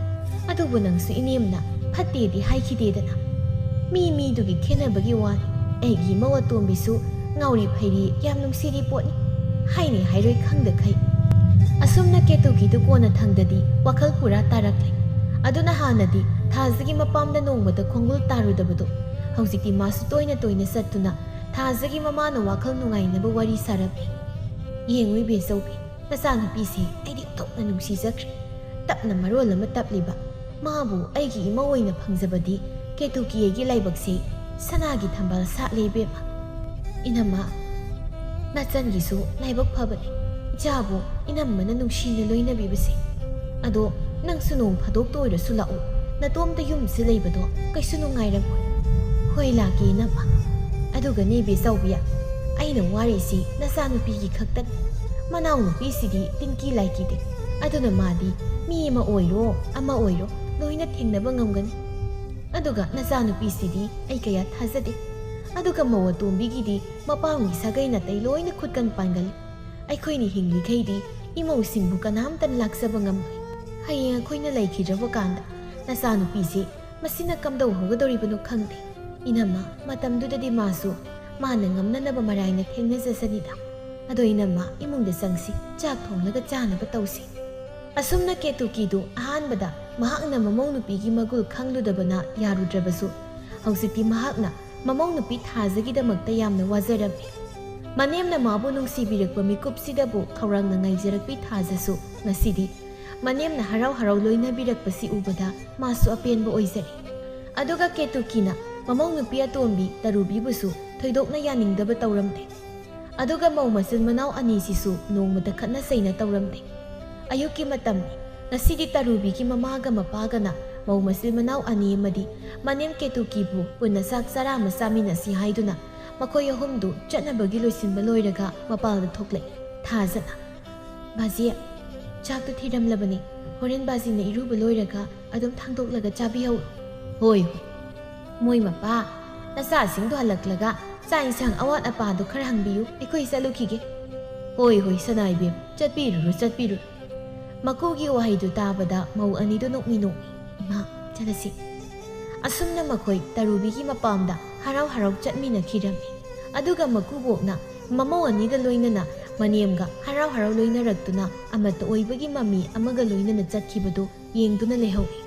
ꯑꯗꯨꯕꯨ ꯅꯪꯁꯨ ꯏꯅꯦꯝꯅ ꯐꯠꯇꯦꯗꯤ ꯍꯥꯏꯈꯤꯗꯦꯗꯅ꯫ ꯃꯤ ꯃꯤꯗꯨꯒꯤ ꯈꯦꯠꯅꯕꯒꯤ ꯋꯥꯅꯤ꯫ ꯑꯩꯒꯤ ꯏꯃꯧ ꯑꯇꯣꯝꯕꯤꯁꯨ ꯉꯥꯎꯔꯤ ꯐꯩꯔꯤ ꯌꯥꯝ ꯅꯨꯡꯁꯤꯔꯤ ꯄꯣꯠꯅꯤ꯫ ꯍꯥꯏꯅꯤ ꯍꯥꯏꯔꯣꯏ ꯈꯪꯗꯈꯩ꯫ ꯑꯁꯨꯝꯅ ꯀꯦꯇꯨꯀꯤꯗꯨ ꯀꯣꯟꯅ ꯊꯪꯗꯗꯤ ꯋꯥꯈꯜ ꯄꯨꯔꯥ ꯇꯥꯔꯛꯂꯦ꯫ ꯑꯗꯨꯅ ꯍꯥꯟꯅꯗꯤ ꯊꯥꯖꯒꯤ ꯃꯄꯥꯝꯗ ꯅꯣꯡꯃꯇ ꯈꯣꯡꯒꯨꯜ ꯇꯥꯔꯨꯗꯕꯗꯣ ꯍꯧꯖꯤꯛꯇꯤ ꯃꯥꯁꯨ ꯇꯣꯏꯅ ꯇꯣꯏꯅ ꯆꯠꯇꯨꯅ ꯊꯥꯖꯒꯤ ꯃꯃꯥꯅ ꯋꯥꯈꯜ ꯅꯨꯡꯉꯥꯏꯅꯕ ꯋꯥꯔꯤ ꯁꯥꯔꯝꯃꯤ꯫ "ꯌꯦꯡꯉꯨ ꯏꯕꯦꯆꯧꯕꯤ, ꯅꯆꯥꯅꯨꯄꯤꯁꯦ ꯑꯩꯗꯤ ꯑꯣꯟꯊꯣꯛꯅ ꯅꯨꯡꯁꯤꯖꯈ꯭ꯔꯦ꯫ ꯇꯞꯅ ꯃꯔꯣꯜ ꯑꯃ ꯇꯞꯂꯤꯕ꯫ ꯃꯥꯕꯨ ꯑꯩꯒꯤ ꯏꯃꯧ ꯑꯣꯏꯅ ꯐꯪꯖꯕꯗꯤ ꯀꯦꯇꯨꯀꯤ ꯑꯩꯒꯤ ꯂꯥꯏꯕꯛꯁꯦ ꯁꯅꯥꯒꯤ ꯊꯝꯕꯥꯜ ꯁꯥꯠꯂꯦ ꯏꯕꯦꯝꯃ꯫ ꯏꯅꯝꯃ, ꯅꯆꯟꯒꯤꯁꯨ ꯂꯥꯏꯕꯛ ꯐꯕꯅꯤ ꯏꯆꯥꯕꯨ ꯏꯅꯝꯃꯅ ꯅꯨꯡꯁꯤꯅ ꯂꯣꯏꯅꯕꯤꯕꯁꯦ꯫ ꯑꯗꯣ ꯅꯪꯁꯨ ꯅꯣꯡ ꯐꯥꯗꯣꯛꯇ ꯑꯣꯏꯔꯁꯨ ꯂꯥꯛꯎ꯫ ꯅꯇꯣꯝꯇ ꯌꯨꯝꯁꯤ ꯂꯩꯕꯗꯣ ꯀꯩꯁꯨ ꯅꯨꯡꯉꯥꯏꯔꯝꯃꯣꯏ꯫" "ꯍꯣꯏ, ꯂꯥꯛꯀꯦ ꯏꯅꯝꯃ꯫ ꯑꯗꯨꯒꯅꯦ ꯏꯕꯦꯆꯧꯕꯤ, ꯑꯩꯅ ꯋꯥꯔꯤꯁꯤ ꯅꯆꯥꯅꯨꯄꯤꯒꯤ ꯈꯛꯇꯅꯤ꯫ ꯃꯅꯥꯎꯅꯨꯄꯤꯁꯤꯗꯤ ꯇꯤꯟꯀꯤ ꯂꯥꯏꯀꯤꯗꯦ꯫ ꯑꯗꯨꯅ ꯃꯥꯗꯤ ꯃꯤ ꯑꯃ ꯑꯣꯏꯔꯣ ꯑꯃ ꯑꯣꯏꯔꯣ ꯂꯣꯏꯅ ꯊꯦꯡꯅꯕ ꯉꯝꯒꯅꯤ꯫ ꯑꯗꯨꯒ ꯅꯆꯥꯅꯨꯄꯤꯁꯤꯗꯤ ꯑꯩ ꯀꯌꯥ ꯊꯥꯖꯗꯦ꯫ ꯑꯗꯨꯒ ꯃꯧ ꯑꯇꯣꯝꯕꯤꯒꯤꯗꯤ ꯃꯄꯥꯝꯒꯤ ꯁꯥꯒꯩ ꯅꯥꯇꯩ ꯂꯣꯏꯅ ꯈꯨꯠꯀꯟ ꯄꯥꯟꯒꯜꯂꯤ꯫ ꯑꯩꯈꯣꯏꯅ ꯍꯤꯡꯂꯤꯈꯩꯗꯤ ꯏꯃꯧꯁꯤꯡꯕꯨ ꯀꯅꯥꯝꯇꯅ ꯂꯥꯛꯆꯕ ꯉꯝꯂꯣꯏ꯫ ꯍꯌꯦꯡ ꯑꯩꯈꯣꯏꯅ ꯂꯩꯈꯤꯗ꯭ꯔꯕ ꯀꯥꯟꯗ ꯅꯆꯥꯅꯨꯄꯤꯁꯦ ꯃꯁꯤꯅ ꯀꯝꯗꯧꯍꯧꯒꯗꯧꯔꯤꯕꯅꯣ ꯈꯪꯗꯦ꯫ ꯏꯅꯝꯃ, ꯃꯇꯝꯗꯨꯗꯗꯤ ꯃꯥꯁꯨ ꯃꯥꯅ ꯉꯝꯅꯅꯕ ꯃꯔꯥꯏꯅ ꯊꯦꯡꯅꯖꯁꯅꯤꯗ꯫ ꯑꯗꯣ ꯏꯅꯝꯃ, ꯏꯃꯨꯡꯗ ꯆꯪꯁꯤ, ꯆꯥꯛ ꯊꯣꯡꯂꯒ ꯆꯥꯅꯕ ꯇꯧꯁꯤ꯫" ꯑꯁꯨꯝꯅ ꯀꯦꯇꯨꯀꯤꯗꯨ ꯑꯍꯥꯟꯕꯗ ꯃꯍꯥꯛꯅ ꯃꯃꯧ ꯅꯨꯄꯤꯒꯤ ꯃꯒꯨꯜ ꯈꯪꯂꯨꯗꯕꯅ ꯌꯥꯔꯨꯗ꯭ꯔꯕꯁꯨ, ꯍꯧꯖꯤꯛꯇꯤ ꯃꯍꯥꯛꯅ ꯃꯃꯧ ꯅꯨꯄꯤ ꯊꯥꯖꯒꯤꯗꯃꯛꯇ ꯌꯥꯝꯅ ꯋꯥꯖꯔꯝꯃꯤ꯫ ꯃꯅꯦꯝꯅ ꯃꯥꯕꯨ ꯅꯨꯡꯁꯤꯕꯤꯔꯛꯄ ꯃꯤꯀꯨꯞꯁꯤꯗꯕꯨ ꯈꯧꯔꯥꯡꯅ ꯉꯥꯏꯖꯔꯛꯄꯤ ꯊꯥꯖꯁꯨ ꯉꯁꯤꯗꯤ ꯃꯅꯦꯝꯅ ꯍꯔꯥꯎ ꯍꯔꯥꯎ ꯂꯣꯏꯅꯕꯤꯔꯛꯄꯁꯤ ꯎꯕꯗ ꯃꯥꯁꯨ ꯑꯄꯦꯟꯕ ꯑꯣꯏꯖꯔꯦ꯫ ꯑꯗꯨꯒ ꯀꯦꯇꯨꯀꯤꯅ ꯃꯃꯧ ꯅꯨꯄꯤ ꯑꯇꯣꯝꯕꯤ ꯇꯔꯨꯕꯤꯕꯨꯁꯨ ꯊꯣꯏꯗꯣꯛꯅ ꯌꯥꯅꯤꯡꯗꯕ ꯇꯧꯔꯝꯗꯦ꯫ ꯑꯗꯨꯒ ꯃꯧ ꯃꯆꯤꯟ ꯃꯅꯥꯎ ꯑꯅꯤꯁꯤꯁꯨ ꯅꯣꯡꯃꯇ ꯈꯠꯅ ꯆꯩꯅ ꯇꯧꯔꯝꯗꯦ꯫ ꯑꯌꯨꯛꯀꯤ ꯃꯇꯝꯅꯤ꯫ ꯉꯁꯤꯗꯤ ꯇꯔꯨꯕꯤꯒꯤ ꯃꯃꯥꯒ ꯃꯄꯥꯒꯅ ꯃꯧ ꯃꯆꯤꯟ ꯃꯅꯥꯎ ꯑꯅꯤ ꯑꯃꯗꯤ ꯃꯅꯦꯝ ꯀꯦꯇꯨꯀꯤꯕꯨ ꯄꯨꯟꯅ ꯆꯥꯛ ꯆꯔꯥ ꯑꯃ ꯆꯥꯃꯤꯟꯅꯁꯤ ꯍꯥꯏꯗꯨꯅ ꯃꯈꯣꯏ ꯑꯍꯨꯝꯗꯨ ꯆꯠꯅꯕꯒꯤ ꯂꯣꯏꯁꯤꯟꯕ ꯂꯣꯏꯔꯒ ꯃꯄꯥꯜꯗ ꯊꯣꯛꯂꯛꯏ꯫ ꯊꯥꯖꯅ, "ꯕꯥꯖꯤ, ꯆꯥꯛꯇꯨ ꯊꯤꯔꯝꯂꯕꯅꯤ꯫ ꯍꯣꯔꯦꯟ ꯕꯥꯖꯤꯅ ꯏꯔꯨꯕ ꯂꯣꯏꯔꯒ ꯑꯗꯨꯝ ꯊꯥꯡꯗꯣꯛꯂꯒ ꯆꯥꯕꯤꯍꯧ꯫" "ꯍꯣꯏ, ꯍꯣꯏ꯫ ꯃꯣꯏ ꯃꯄꯥ, ꯅꯆꯥꯁꯤꯡꯗꯣ ꯍꯜꯂꯛꯂꯒ ꯆꯥꯛ ꯏꯟꯁꯥꯡ ꯑꯋꯥꯠ ꯑꯄꯥꯗꯣ ꯈꯔ ꯍꯪꯕꯤꯌꯨ, ꯑꯩꯈꯣꯏ ꯆꯠꯂꯨꯈꯤꯒꯦ꯫" "ꯍꯣꯏ, ꯍꯣꯏ, ꯁꯅꯥ ꯏꯕꯦꯝ, ꯆꯠꯄꯤꯔꯨꯔꯣ, ꯆꯠꯄꯤꯔꯨꯔꯣ꯫" ꯃꯀꯨꯒꯤ ꯋꯥꯍꯩꯗꯨ ꯇꯥꯕꯗ ꯃꯧ ꯑꯅꯤꯗꯨ ꯅꯣꯛꯃꯤ ꯅꯣꯛꯃꯤ, "ꯏꯃꯥ, ꯆꯠꯂꯁꯤ꯫" ꯑꯁꯨꯝꯅ ꯃꯈꯣꯏ ꯇꯔꯨꯕꯤꯒꯤ ꯃꯄꯥꯝꯗ ꯍꯔꯥꯎ ꯍꯔꯥꯎ ꯆꯠꯃꯤꯟꯅꯈꯤꯔꯝꯃꯤ꯫ ꯑꯗꯨꯒ ꯃꯀꯨꯕꯣꯛꯅ ꯃꯃꯧ ꯑꯅꯤꯒ ꯂꯣꯏꯅꯅ ꯃꯅꯦꯝꯒ ꯍꯔꯥꯎ ꯍꯔꯥꯎ ꯂꯣꯏꯅꯔꯛꯇꯨꯅ ꯑꯃꯠꯇ ꯑꯣꯏꯕꯒꯤ ꯃꯃꯤ ꯑꯃꯒ ꯂꯣꯏꯅꯅ ꯆꯠꯈꯤꯕꯗꯨ ꯌꯦꯡꯗꯨꯅ ꯂꯩꯍꯧꯏ꯫